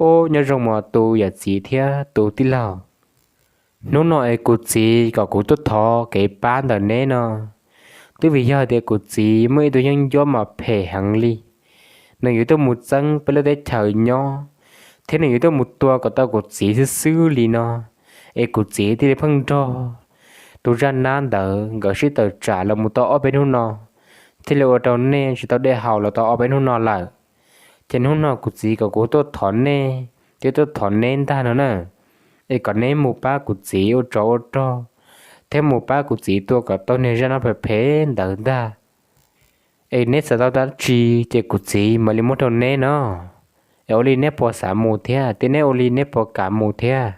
Ub, nyob zoo mog tus yawm txiv thiab tus tij laug. Hnub no es kuv txiv kom kuv tuaj thov kev pab ntawm neb no, twb vim yog hais tias kuv txiv muaj ib tug yeeb ncuab mas phem heev li. Nws yuav tuaj mus txeeb peb lub teb chaws nyob, thiab nws yuav tuaj mus tua kom tau kuv txiv xwb xwb li no, es kuv txiv thiaj li pheej nrog tus zaj nab ntawd nkawd sib tawm tsam los mus tau ob peb hnub no, thiaj li ua rau nej tsis tau dej haus los tau ob peb hnub no lawm. Ces hnub no kuv txiv kom kuv tuaj thov nej thiab tuaj thov neb ntag no na, es kom neb mus pab kuv txiv ua tsov ua rog, thiab mus pab kuv txiv tua kom tau niag zaj nab phem phem ntawd ntag. Es neb xav tau dab tsi ces kuv txiv mam li muab rau neb no, es ua li neb puas xav mus thiab, thiab neb ua li neb puas kam mus thiab.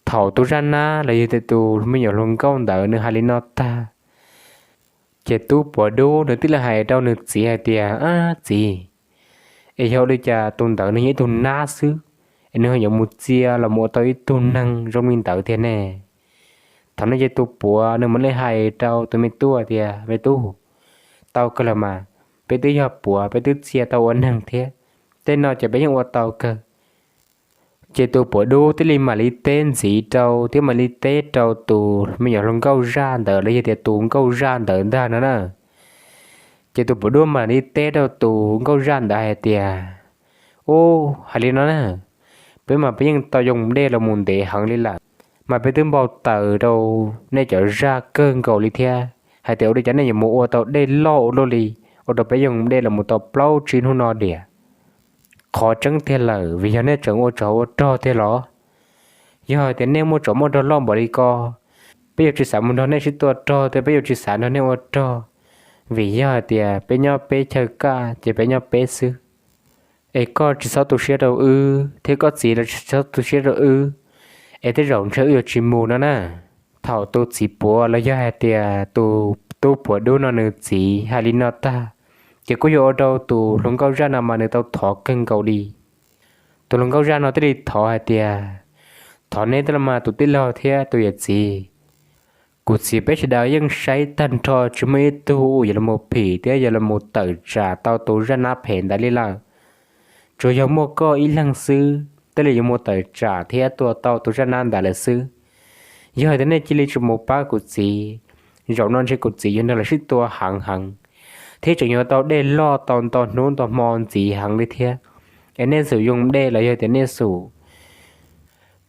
Thaum tus zaj nab los yog tias tus me nyuam hluas nkauj ntawd nws hais li no tag, ces tub puav dub nws tib leeg hais rau nws txiv hais tias, Ab txiv, es yog ua li cas tus ntawd nws yog ib tug nab xwb, es nws ho yuav mus txia los mus ua tau ib tug neeg zoo li ntawd tiag ne? Thaum no ces tus puav nws mam li hais rau tus me tub tias, Me tub, tau kawg los mas, peb twb yog puav peb twb txia tau ua neeg thiab, tej no ces peb yeej ua tau kawg. Ces tus puav dub thiaj li mam li teb ntxiv rau thiab mam li teb rau tus me nyuam hluas nkauj zaj ntawd los yog tias tus nkauj zaj ntawd ntag no na. Ces tus puav dub mam li teb rau tus nkauj zaj ntawd hais tias, Ub, hais li no na, peb mas peb yeej tau yoo dej los mus ntev heev li lawm, mas peb twb npau taws rau nej cov zaj kawg nkaus li thiab hais tias ua li cas nej yuav mus ua tau dej loj ua luaj li, ua rau peb yoo dej los mus tau plaub tsib hnub no diam. Qhov tseeb tiag lawm, vim yog nej tseem ua tsov ua rog tiag los? Yog hais tias nej muaj tsov muaj rog loj npaum li ko, peb yuav tsis xav mus nrog nej sib tua rog thiab peb yuav tsis xav nrog nej ua rog, vim yog hais tias peb nyob peb chaw kaj ces peb nyob peb xwb. Es koj tsis txhob tu siab rau wb thiab koj txiv los tsis txhob tu siab rau wb, es tej zaum ntshe wb yuav tsis mus no na. Thaum tus txiv puav los yog hais tias tus tub puav dub no nws txiv hais li no tag, ces kuj yuav ua rau tus hluas nkauj zaj no mas nws tau thov kawg nkaus li. Tus hluas nkauj zaj no thiaj li thov hais tias, thov neb tij laug mas tus tij laug thiab tus yawm txiv, kuv txiv peb sawv daws yeej saib tag nrho tsis muaj ib tug uas yuav los mus phim thiab yuav los mus tawm tsam tau tus zaj nab phem ntawd li lawm. Tsuas yog muaj koj ib leeg xwb thiaj li yuav mus tawm tsam thiab tua tau tus zaj nab ntawd lawm xwb. Yog hais tias nej cia li tsis mus pab kuv txiv, zaum no ntshe kuv txiv yuav nrog lawv sib tua heev heev, thiab tseem yuav tau dej loj tau ntau hnub ntau hmo ntxiv heev li thiab. Es nej xum yoo dej los yog tias nej xum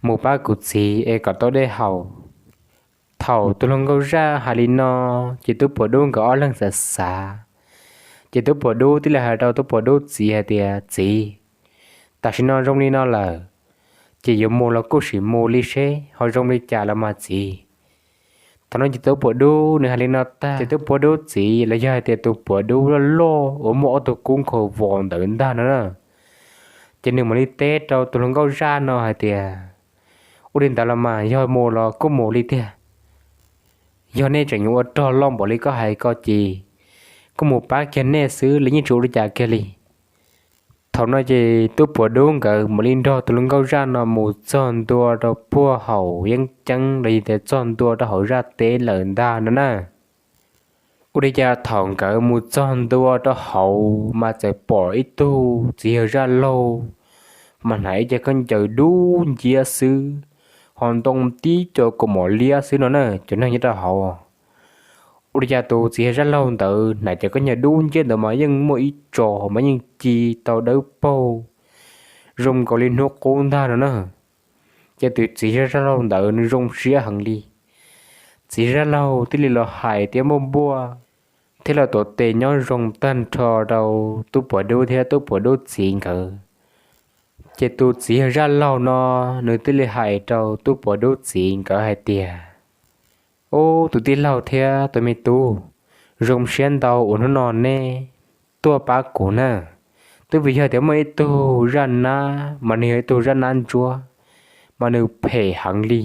mus pab kuv txiv es kom tau dej haus. Thaum tus hluas nkauj zaj hais li no, ces tub puav dub nkawd ob leeg xav xav, ces tub puav dub thiaj li hais rau tub puav dub txiv hais tias, txiv, tam sim no zoo li no lawm, ces yuav mus los kuj sim mus li seb ho zoo li cas los mas txiv. Thaum no ces tub puav dub nws hais li no tag, ces tub puav dub txiv los yog hais tias tus puav dub loj loj uas muaj ob tug kub nkhaus vos ntawd ntag no na, ces nws mam li teb rau tus hluas nkauj zaj no hais tias, ua li ntawd los mas yog mus los kuj mus li tiag. Yog nej tseem yuav ua rog loj npaum li koj hais ko ces kuj mus pab kiag nej xwb, lawv yeej tsis ua li cas kiag li. Thaum no ces tub puav dub nkawd mam li nrog tus hluas nkauj zaj no mus txog ntua rau puag hauv yeeb ceeb los yog tias txog ntua rau hauv zaj teb lawm ntag no na. Ua li cas thaum nkawd mus txog ntua rau hauv mas txawm pom ib tug txiv yawg zaj laug mas hnav ib co khaub ncaws dub nciab xwb, ho ntoo tib co kaus mom liab xwb no na cov neeg nyob rau hauv. Ua li cas tus txiv yawg zaj laug ntawd hnav cov khaub ncaws dub nciab ntawd mas yeej muaj ib tso mas yeej ci tau dawb paug zoo nkaus li hnub qub ntag no na. Ces tus txiv yawg zaj laug ntawd nws zoo siab heev li. Txiv yawg zaj laug thiaj li los hais tias npuaj npuaj thiab los tuav tes nyob zoo tag nrho rau tub puav dub thiab tub puav dub txiv nkawd. Ces tus txiv yawg zaj laug no nws thiaj li hais rau tub puav dub txiv nkawd hais tias, ub, tus tij laug thiab tus me tub, zoo siab ntau uas hnub no neb tuaj pab kuv na. Twb vim yog tias muaj ib tug zaj nab mas nws yog ib tug zaj nab ntsuab, mas nws phem heev li,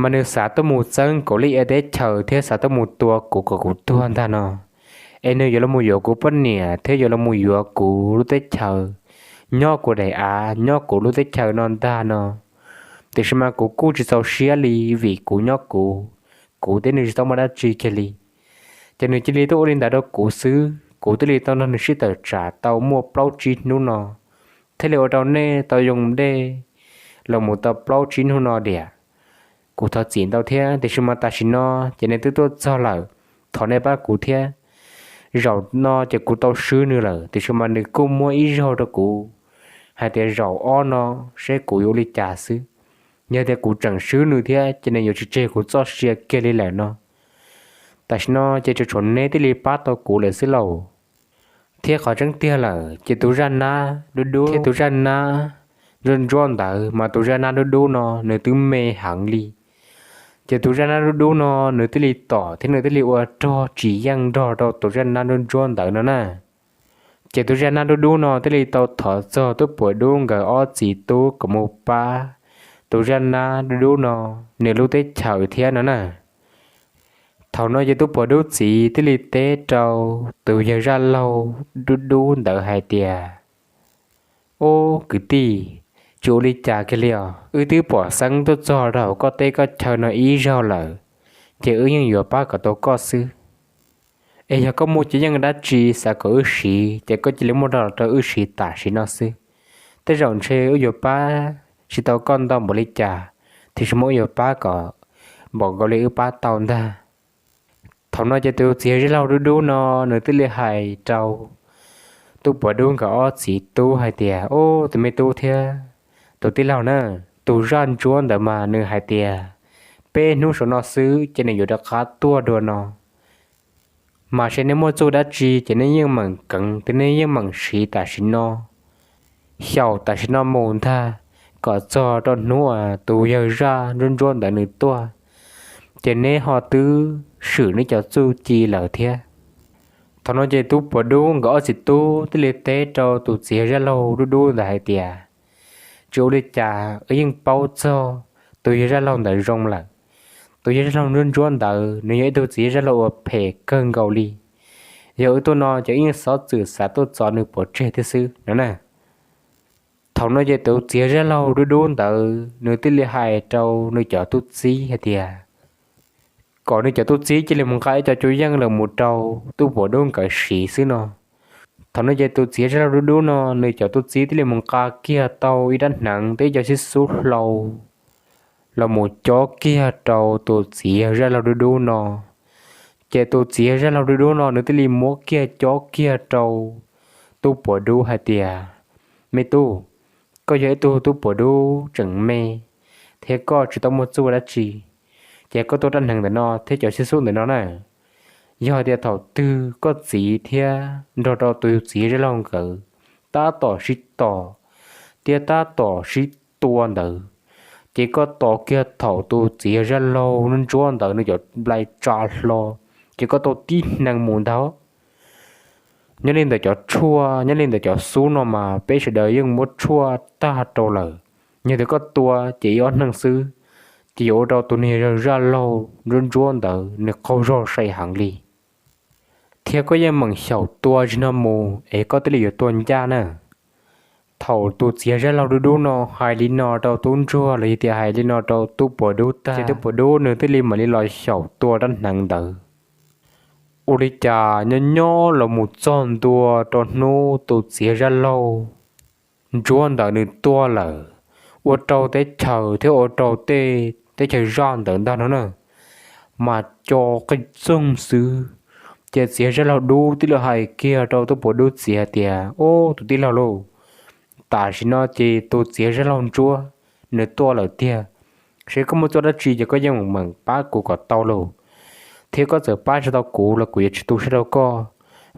mas nws xav tuaj mus txeeb kuv li teb chaws thiab xav tuaj mus tua kuv kom kuv tuag ntag no. Es nws yuav los mus yuav kuv poj niam thiab yuav los mus yuav kuv lub teb chaws, nyob kuv daim av nyob kuv lub teb chaws no ntag no. Tiam sis mas kuv kuj tsis txaus siab li, vim kuv nyob kuv, kuv thiab nws tsis tau muaj dab tsi kiag li. Ces nws cia li tuaj ua li ntawd rau kuv xwb, kuv thiaj li tau nrog nws sib tawm tsam tau muaj plaub tsib hnub no, thiaj li ua rau nej tau yoo dej los mus tau plaub tsib hnub no diam. Kuv thov txim ntau thiab, tiam sis mas tam sim no ces nws twb tuaj txog lawm, thov nej pab kuv thiab. Zaum no ces kuv tau swb nws lawm, tiam sis mas nws kuj muab ib zaug rau kuv hais tias zaum ob no seb kuv yuav ua li cas xwb. Yog tias kuv tseem swb nws thiab ces nws yuav tsis tseg kuv txoj sia kiag li lawm no. Tam sim no ces tsuas tshuav neb thiaj li pab tau kuv lawm xwb lauj. Thiab qhov tseeb tiag lawm ces tus zaj nab dub dub thiab tus zaj nab ntsuab ntsuab ntawd mas tus zaj nab dub dub no nws twb me heev li. Ces tus zaj nab dub dub no nws thiaj li tom thiab nws thiaj li ua rog tsis yeej nrog rau tus zaj nab ntsuab ntsuab ntawd no na. Ces tus zaj nab dub dub no thiaj li tau thov txog tub puav dub nkawd ob txiv tub kom mus pab tus zaj nab dub dub no nws lub teb chaws thiab no na. Thaum no ces tub puav dub txiv thiaj li teb rau tus yawg zaj laug dub dub ntawd hais tias, ub kwv tij, tsis ua li cas kiag li os. Wb twb pom xeeb tuaj txog rau hauv koj teb koj chaw no ib zaug lawm, ces wb yeej yuav pab kom tau koj xwb. Es yog koj muaj cuab yeej dab tsi xav kom wb siv ces koj cia li muab rau rau wb siv tam sim no xwb. Tej zaum ntshe wb yuav pab tsis tau koj ntau npaum li cas, tiam sis mas wb yuav pab kom npaum nkaus li wb pab tau ntag. Thaum no ces tus txiv yawg zaj laug dub dub no nws thiaj li hais rau tub puav dub nkawd ob txiv tub hais tias, ub, tus me tub thiab tus tij laug na, tus zaj ntsuab ntawd mas nws hais tias, peb hnub saum no xwb ces nws yuav rov qab tuaj dua no. Mas seb nej muaj txuj dab tsi ces nej yeej meem keev thiab nej yeej meem siv tam sim no, xyaum tam sim no mus ntag, kom txog rau hnub uas tus yawg zaj ntsuab ntsuab ntawd nws tuaj, ces neb ho twb swm neb cov txuj ci lawm thiab. Thaum no ces tub Puas Dub nkawd ob txiv tub thiaj li teb rau tus txiv yawg zaj laug dub dub ntawd hais tias, tsis ua li cas, wb yeej paub txog tus yawg zaj laug ntawd zoo lawm. Tus yawg zaj laug ntsuab ntsuab ntawd nws yog ib tug txiv yawg zaj laug uas phem kawg nkaus li. Yog wb tuaj no ces wb yeej xov txwm xav tuaj txov nws pov tseg thiab xwb no na. Thaum no ces tus txiv yawg zaj laug dub dub ntawd nws thiaj li hais rau nws cov tub txib hais tias, kom nws cov tub txib cia li mus nqa ib co cuab yeej los mus rau tub Puas Dub nkawd siv xwb no. Thaum no ces tus txiv yawg zaj laug dub dub no nws cov tub txib thiaj li mus nqa kiag tau ib rab hneev thiab ib co xib xub hlau los mus cob kiag rau tus txiv yawg zaj laug dub dub no. Ces tus txiv yawg zaj laug dub dub no nws thiaj li muab kiag cob kiag rau tub Puas Dub hais tias, me tub, koj yog ib tug tub Puas Dub tseem me thiab koj tsis tau muaj txuj dab tsi, ces koj tuav rab hneev ntawm no thiab cov xib xub ntawm no na, yog hais tias thaum twg koj txiv thiab nrog rau tus txiv yawg zaj laug nkawd tab tom sib tos thiab tab tom sib tua ntawd, ces koj tos kiag thaum tus txiv yawg zaj laug ntsuab ntawd nws cov nplai tsa hlo, ces koj tau tib hneev mus ntag. Nyob li ntawm cov tshuaj, nyob li ntawm cov xub no mas peb sawv daws yeej muab tshuaj tag rau lawm. Yog tias koj tua ces ib ob hneev xwb, ces yuav ua rau tus niag yawg zaj laug ntsuab ntsuab ntawd nws qaug zog sai heev li. Thiab koj yeej meem xyaum tua tsis no mus es koj thiaj li yuav tua ncaj na. Thaum tus txiv yawg zaj laug dub dub no hais li no rau tub ntsuag los yog tias hais li no rau tub Puas Dub tag, ces tub Puas Dub nws thiaj li mam li los xyaum tua rab hneev ntawd. Ua li cas nyob nyob los mus txog ntua rau hnub tus txiv yawg zaj laug ntsuab ntawd nws tuaj lawm, ua rau teb chaws thiab ua rau tej teb chaws zaj ntawd ntag no na, mas co qeej txoog xwb. Ces txiv yawg zaj laug dub thiaj li hais kiag rau tub Puas Dub txiv hais tias, ub, tus tij laug lauj, tam sim no ces tus txiv yawg zaj laug ntsuab nws tuaj lawm tiag, seb koj muaj txuj dab tsi ces koj yeej meem pab kuv kom tau lauj, thiab koj txawm pab tsis tau kuv los kuv yuav tsis tu siab rau koj,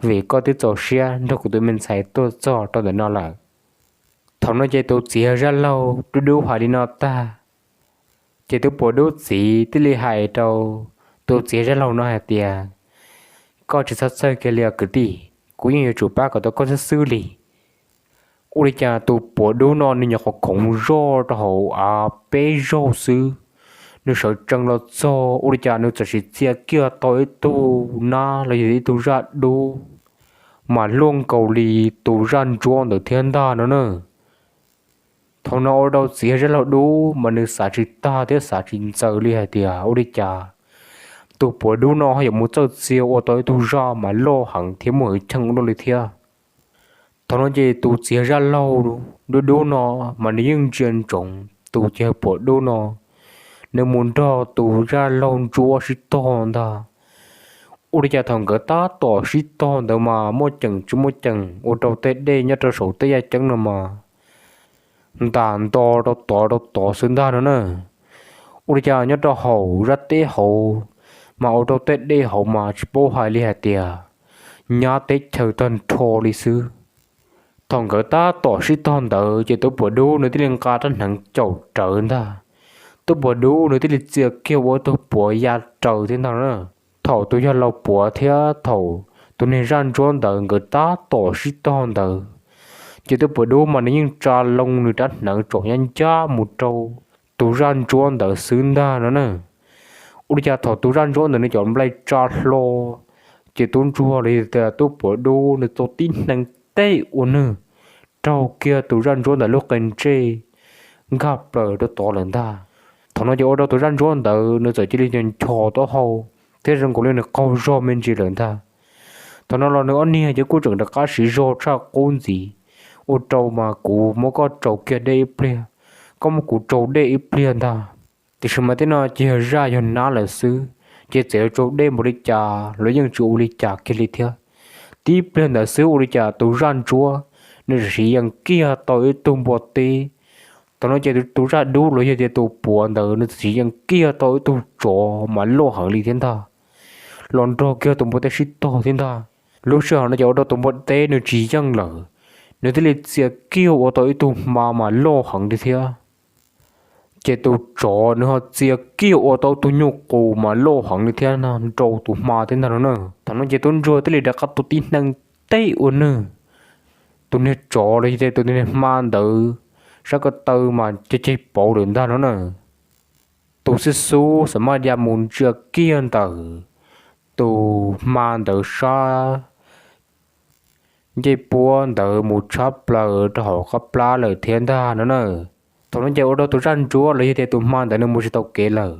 vim koj twb txaus siab nrog kuv tus me ntxhais tuaj txog rau ntawm no lawm. Thaum no ces tus txiv yawg zaj laug dub dub hais li no tag, ces tub Puas Dub txiv thiaj li hais rau tus txiv yawg zaj laug no hais tias, koj tsis txhob txhawj kiag li os kwv tij, kuv yeej yuav tsum pab kom tau koj xwb xwb li. Ua li cas tus Puas Dub no nws nyuam qhuav khoov zoj rau hauv av peb zaug xwb, nws sawv tsees los txog ua li cas nws txawm sim txia kiag tau ib tug nab los yog ib tug zaj dub mas luaj nkaus li tus zaj ntsuab ntawd thiab ntag no na. Thaum no ua rau txiv yawg zaj laug dub mas nws xav tsis tag thiab xav tsis ntxaws li hais tias ua li cas tus Puas Dub no ho yuav mus txawj txia ua tau ib tug zaj mas loj heev thiab muaj hwj chim ua luaj li thiab. Thaum no ces tus txiv yawg zaj laug dub dub no mas nws yeej ntsia ntsoov tus txiv yawg Puas Dub no, nws mus nrog tus zaj laug ntsuab sib tog ntag. Ua li cas thaum nkawd tab tom sib tog ntawd mas muaj ceem tsis muaj ceem ua rau tej dej nyob rau saum tej yaj ceeb no mas ntas nto rau tod rau tod xwb ntag no na. Ua li cas nyob rau hauv zaj teb hauv mas ua rau tej dej hauv mas tsis paub hais li hais tias nyab teb chaws tag nrho li xwb. Thaum nkawd tab tom sib tog ntawd ces tub Puas Dub nws thiaj li nqa rab hneev caum rawv ntag. Tub Puas Dub nws thiaj li txia kiag ua ib tug puav ya raws thiab ntag na. Thaum tus yawg laus puav thiab thaum tus niag zaj ntsuab ntawd nkawd tab tom sib tog ntawd, ces tub Puas Dub mas nws yeej tsa loo nws rab hneev tsaum nyab ncaj mus rau tus zaj ntsuab ntawd xwb ntag no na. Ua li cas thaum tus zaj ntsuab ntawd nws cov nplai tsa hlo, ces tub ntsuag los yog tias tub Puas Dub nws tau tib hneev teb ua nwg raug kiag tus zaj ntsuab ntawd lub qe ntsej nkag plaws rau tod lawm ntag. Thaum no ces ua rau tus zaj ntsuab ntawd nws txawm cia li nchos taub hau thiab zoo nkaus li nws qaug zog me ntsis lawm ntag. Thaum no los nws ob niag ces kuj tseem rov qab siv zog tshaj qub ntxiv, ua rau mas kuv muab koj tsau kiag dej ib pliag, koj muab kuv tsau dej ib pliag ntag. Tiam sis mas tej no ces yog zaj yog nab lawm xwb, ces txawm yuav tsau dej npaum li cas los yeej tsis ua li cas kiag li thiab. Tib pliag ntawd xwb ua li cas tus zaj ntsuab nws sim yees kiag tau ib tug npua teb Thaum no ces tus zaj dub los yog tias tus puav ntawd nws txawm sis yees kiag tau ib tug tsov mas loj heev li thiab ntag, los nrog kiag tus npua teb sib tog thiab ntag. Lub sij hawm no ces ua rau tus npua teb nws tsis yeej lawm, nws thiaj li txia kiag ua tau ib tug hma mas loj heev li thiab. Ces tus tsov nws ho txia kiag ua tau tus nyuj qus mas loj heev li thiab nrau tus hma thiab ntag no na. Thaum no ces tub ntsuag thiaj li rov qab tua tib neeg teb ua nwg, tus niag tsov los yog tias tus niag hma ntawd sab ko taw mas ceg ceg pauv lawm ntag no na. Tus xib xub xam maj ya mus ntsia kiag ntawm tus hma ntawd sab ncej puab ntawd mus tshab plaws rau hauv qab plab lawm thiab ntag no na. Thaum no ces ua rau tus zaj ntsuab los yog tias tus hma ntawd nws mus tsis tau kev lawm,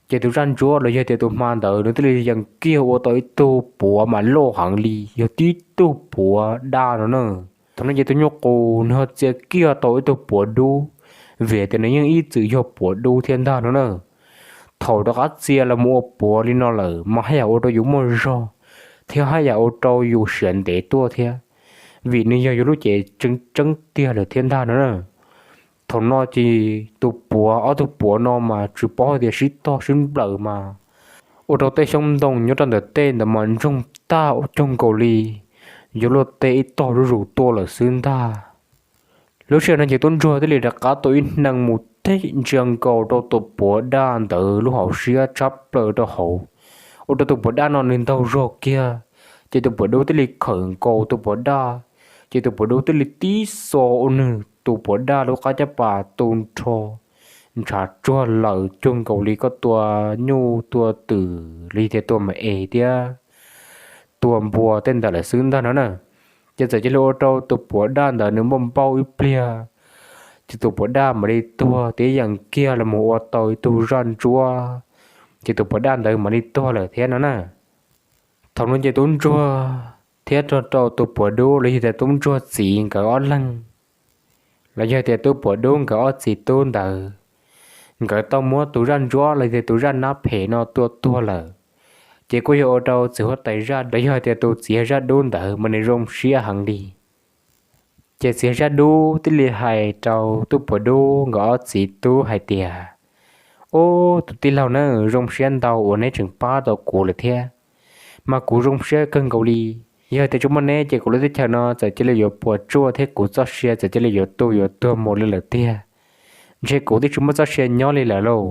ces tus zaj ntsuab los yog tias tus hma ntawd nws thiaj li yees kiag ua tau ib tug puav mas loj heev li yog tib tug puav daj no na. Thaum no ces tus nyuj qus nws ho txia kiag tau ib tug puav dub, vim tias nws yeej ib txwm yog puav dub thiab ntag no na. Thaum rov qab txia los mus ua puav li no lawm mas haj yam ua rau yus muaj zog thiab haj yam ua rau yus siav ntev tuaj thiab, vim nws yog yus lub cev tseeb tseeb tiag lawm thiab ntag no na. Thaum no ces tus puav, ob tug puav no mas tsis paub hais tias sib tog sib nplawm mas ua rau tej xyoob ntoo nyob rau ntawm tej ntawd mas ntsoog tag ua caug nkaus li yuav luag tej ib tog zuj zus tuaj lawm xwb ntag. Lub sij hawm no ces tub ntsuag thiaj li rov qab tua ib neeg mus teg ntsia nkaus rau tus puav daj ntawd lub hauv siab tshab plaws rau hauv, ua rau tus puav daj no nws ntaug zog kiag, ces tus puav dub thiaj li khawm nkaus tus puav daj, ces tus puav dub thiaj li tib xo ua nws tus puav daj lub qab caj pas tu nrho ntshav tsuag lawm cuag nkaus li koj tua nyuj tua twm li thiab tua me es thiab tua npua tej ntawd lawm xwb ntag no na. Ces txawm cia li ua rau tus puav daj ntawd nws npauj npauj ib pliag, ces tus puav daj mam li tuag thiab yees kiag los mus ua tau ib tug zaj ntsuab, ces tus puav daj ntawd mam li tuag lawm thiab no na. Thaum no ces tub ntsuag thiab rau tus puav dub los yog tias tub ntsuag txiv nkawd ob leeg, los yog tias tub puav dub nkawd ob txiv tub ntawd, nkawd tau muab tus zaj ntsuab los yog tias tus zaj nab phem no tua tuag lawm. Ces kuj yog ua rau txiv huab tais zaj los yog tias tus txiv zaj dub ntawd mas nws zoo siab heev li. Ces txiv zaj dub thiaj li hais rau tub puav dub nkawd ob txiv tub hais tias, Ub, tus tij laug na, zoo siab ntau uas neb tseem pab tau kuv lawm thiab, mas kuv zoo siab kawg nkaus li. Yog tias tsis muaj neb ces kuv lub teb chaws no txawm cia li yuav puas tsuaj thiab kuv txoj sia txawm cia li yuav tu yuav tuag mus li lawm tiag. Ntshe kuv twb tsis muaj txoj sia nyob li lawm lauj.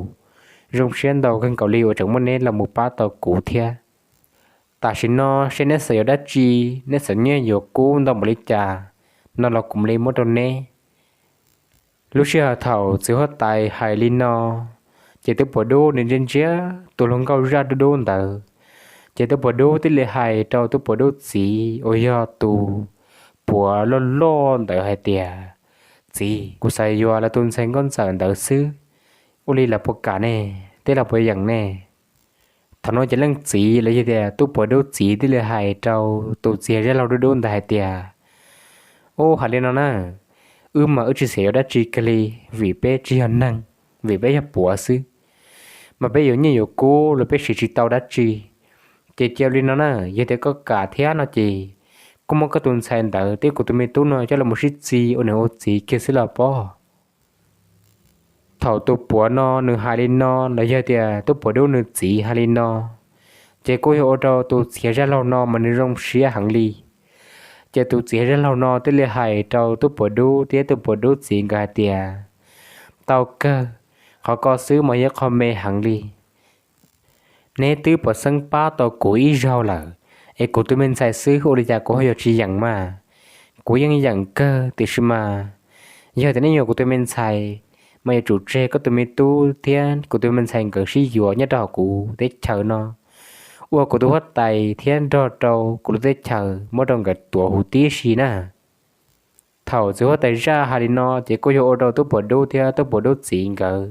Zoo siab ntau kawg nkaus li uas tseem muaj neb los mus pab tau kuv thiab. Tam sim no seb neb xav yuav dab tsi, neb xav nyiaj yuav kub ntau npaum li cas no los kuv mam li muab rau neb. Lub sij hawm thaum txiv huab tais hais li no, ces tub puav dub nws ntsia ntsia tus hluas nkauj zaj dub dub ntawd, ces tub puav dub thiaj li hais rau tub puav dub txiv uas yog tus puav loj loj ntawd hais tias, Txiv, kuv xav yuav lawv tus ntxhais nkauj ntxawm ntawd xwb, ua li lawv puas kam ne, thiab lawv puas yeem ne? Thaum no ces leej txiv los yog tias tub puav dub txiv thiaj li hais rau tus txiv zaj laug dub dub ntawd hais tias, Ub, hais li no na, wb mas wb tsis xav yuav dab tsi kiag li, vim peb tsis yog neeg, vim peb yog puav xwb, mas peb yuav nyiaj yuav kub los peb siv tsis tau dab tsi. Ces cia li no na, yog tias koj kam thiab no ces kuj muab koj tus ntxhais ntawd thiab kuv tus me tub no coj los mus sib txig ua niam ua txiv kiag xwb los pob. Thaum tus puav no nws hais li no los yog tias tub puav dub nws txiv hais li no, ces kuj yog ua rau tus txiv zaj laug no mas nws zoo siab heev li. Ces tus txiv zaj laug no thiaj li hais rau tub puav dub thiab tub puav dub txiv nkawd hais tias, Tau kawg, qhov ko xwb mas yog qhov me heev li. Neb twb puas xeeb pab tau kuv ib zaug lawm, es kuv tus me ntxhais xwb ua li cas kuv ho yuav tsis yeem mas? Kuv yeej yeem kawg tiam sis mas yog tias neb yuav kuv tus me ntxhais, mas yuav tsum tseg koj tus me tub thiab kuv tus me ntxhais nkawd sib yuav nyob rau hauv kuv teb chaws no, ua kuv tus huab tais thiab nrog rau kuv lub teb chaws muab rau nkawd tuav huv tib si na. Thaum txiv huab tais zaj hais li no ces kuj yog ua rau tub puas dub thiab tub puas dub txiv nkawd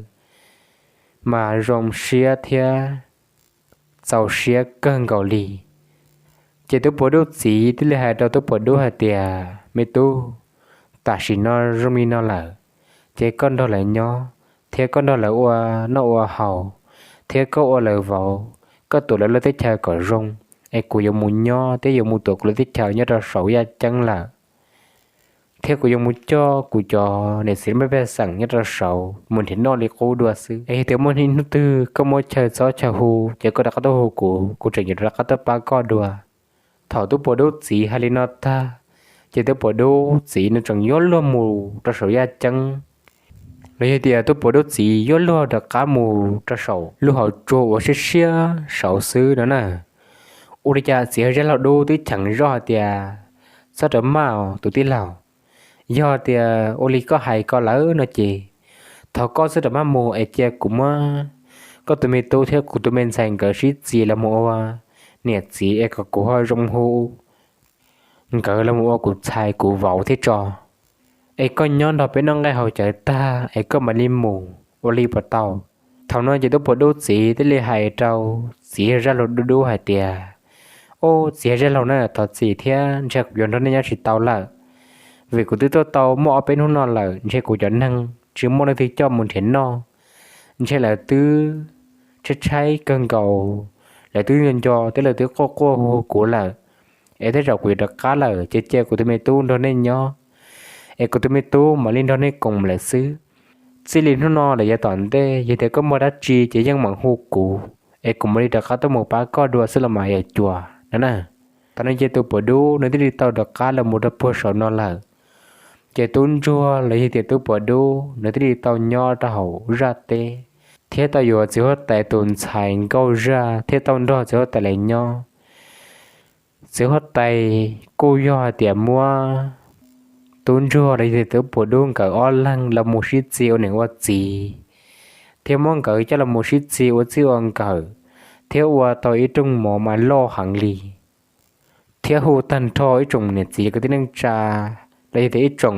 mas zoo siab thiab txaus siab kawg nkaus li. Ces tub puas dub txiv thiaj li hais rau tub puas dub hais tias, Me tub, tam sim no zoo li no lawm, ces koj nrog lawv nyob thiab koj nrog lawv ua noj ua haus, thiab koj ua lawv vauv, koj tuav lawv lub teb chaws kom zoo, es kuv yuav mus nyob thiab yuav mus tuav kuv lub teb chaws nyob rau saum yaj ceeb lawm. thiab kuv yuav mus coj kuv cov niam txiv pej xeem nyob rau saud mus nrhiav noj li qub dua xwb. Es yog tias muaj hnub twg koj muaj chaw txob chaw hu ces koj rov qab tuaj hu kuv, kuv tseem yuav rov qab tuaj pab koj dua. Thaum tub puas dub txiv hais li no tag, ces tub puas dub txiv nws tseem yuav luag mus rau saum yaj ceeb, los yog tias tub puas dub txiv yuav luag rov qab mus rau saum lub hauv tsua uas siab siab saud xwb no na. Ua li cas txiv zaj laug dub twb cheem zoj hais tias, Txhob rawm maj tus tij laug, yog tias ua li koj hais ko lawm no ces thov koj txhob rawm maj mus es cia kuv muab koj tus me tub thiab kuv tus me ntxhais nkawd sib txiv los mus ua niam txiv es kom kuv ho zoo hu nkawd los mus ua kuv ntxhais kuv vauv thiab tso. Es koj nyob nrog peb noj nqaij haus cawv tag es koj mam li mus ua li puas tau? Thaum no ces tub puas dub txiv thiaj li hais rau txiv zaj laug dub dub hais tias, Ub, txiv zaj laug na, thov txim thiab, ntshe kuv yuav nrog nej nyob tsis tau lawm, vim kuv twb tuaj tau muaj ob peb hnub no lawm, ntshe kuv cov neeg tsis muaj leej twg coj mus nrhiav noj, ntshe lawv twb tshaib tshaib kawg nkaus, lawv twb nco nco thiab lawv twb quaj quaj hu hu kuv lawm. Es tej zaum kuv yuav rov qab lawm ces cia kuv tus me tub nrog nej nyob, es kuv tus me tub mam li nrog nej koom lawm xwb. Txij li hnub no lawm yav tom ntej yog tias koj muaj dab tsi ces yeej meem hu kuv, es kuv mam li rov qab tuaj mus pab koj dua xwb los mas yawm cuas no na. Thaum no ces tus puas dub nws thiaj li tau rov qab los mus rau puag saum no lawm. Ces tub ntsuag los yog tias tub puas dub nws thiaj li tau nyob rau hauv zaj teb, thiab tau yuav txiv huab tais tus ntxhais nkauj zaj thiab tau nrog txiv huab tais lawv nyob. Txiv huab tais kuj yog hais tias muab tub ntsuag los yog tias tub puas dub nkawd ob leeg los mus sib txig ua niam ua txiv, thiab muab nkawd coj los mus sib txig ua txij ua nkawm, thiab ua tau ib rooj mov mas loj heev li, thiab hu tag nrho ib tsoom niam txiv kwv tij neej tsa los yog tias ib tsoom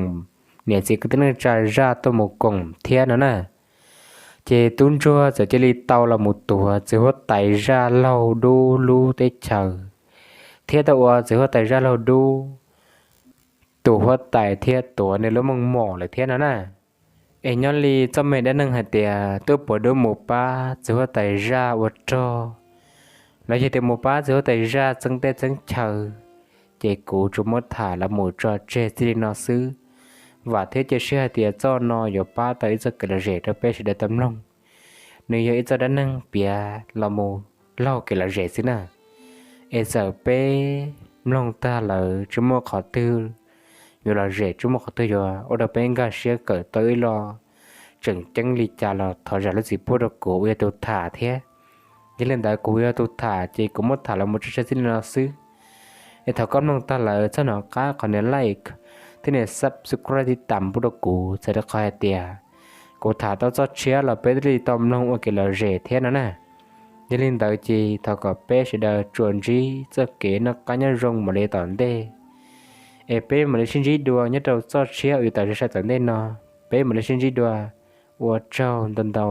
niam txiv kwv tij neej tsa zaj tuaj mus koom thiab no na. Ces tub ntsuag txawm cia li tau los mus tuav txiv huab tais zaj laug dub lub teb chaws, thiab tau ua txiv huab tais zaj laug dub tus huab tais thiab tuav nws lub meej mom lawm thiab no na. Es nyob li txoj me dab neeg hais tias tub puas dub mus pab txiv huab tais zaj ua rog, los yog tias mus pab txiv huab tais zaj txeeb teb txeeb chaw, ces kuv tsuas muab tham los mus tso tseg txij li no xwb. Vam thiab cia siab hais tias txoj no yuav pab tau ib txoj kev lom zem rau peb sawv daws tau mloog. Nws yog ib txoj dab neeg piav los mus laug kev lom zem xwb na. Es txawm peb mloog tag lawm tsis muaj qhov twg yuav lom zem, tsis muaj qhov twg yuav ua rau peb nkag siab kawm tau ib lo tseem ceeb li cas los thov zam lub txim pub rau kuv uas yog tus tham thiab. Yog li ntawd kuv yog tus tham ces kuv muab tham los mus tso tseg txij li no xwb. Es thaum koj mloog tag lawm txhob hnov qab qhov nias like thiab nias subscribe tiv tam pub rau kuv txhawm rau qhov hais tias kuv tham tau txoj tshiab los peb thiaj li tau mloog ua kev lom zem thiab no na. Yog li ntawd ces thov kom peb sawv daws tsuas ntsib txoj kev noj qab nyob zoo mus li tom ntej, es peb mam li sib ntsib dua nyob rau txoj tshiab uas yuav tawm sai sai tom ntej no. Peb mam li sib ntsib dua, ua tsaug ntau ntau.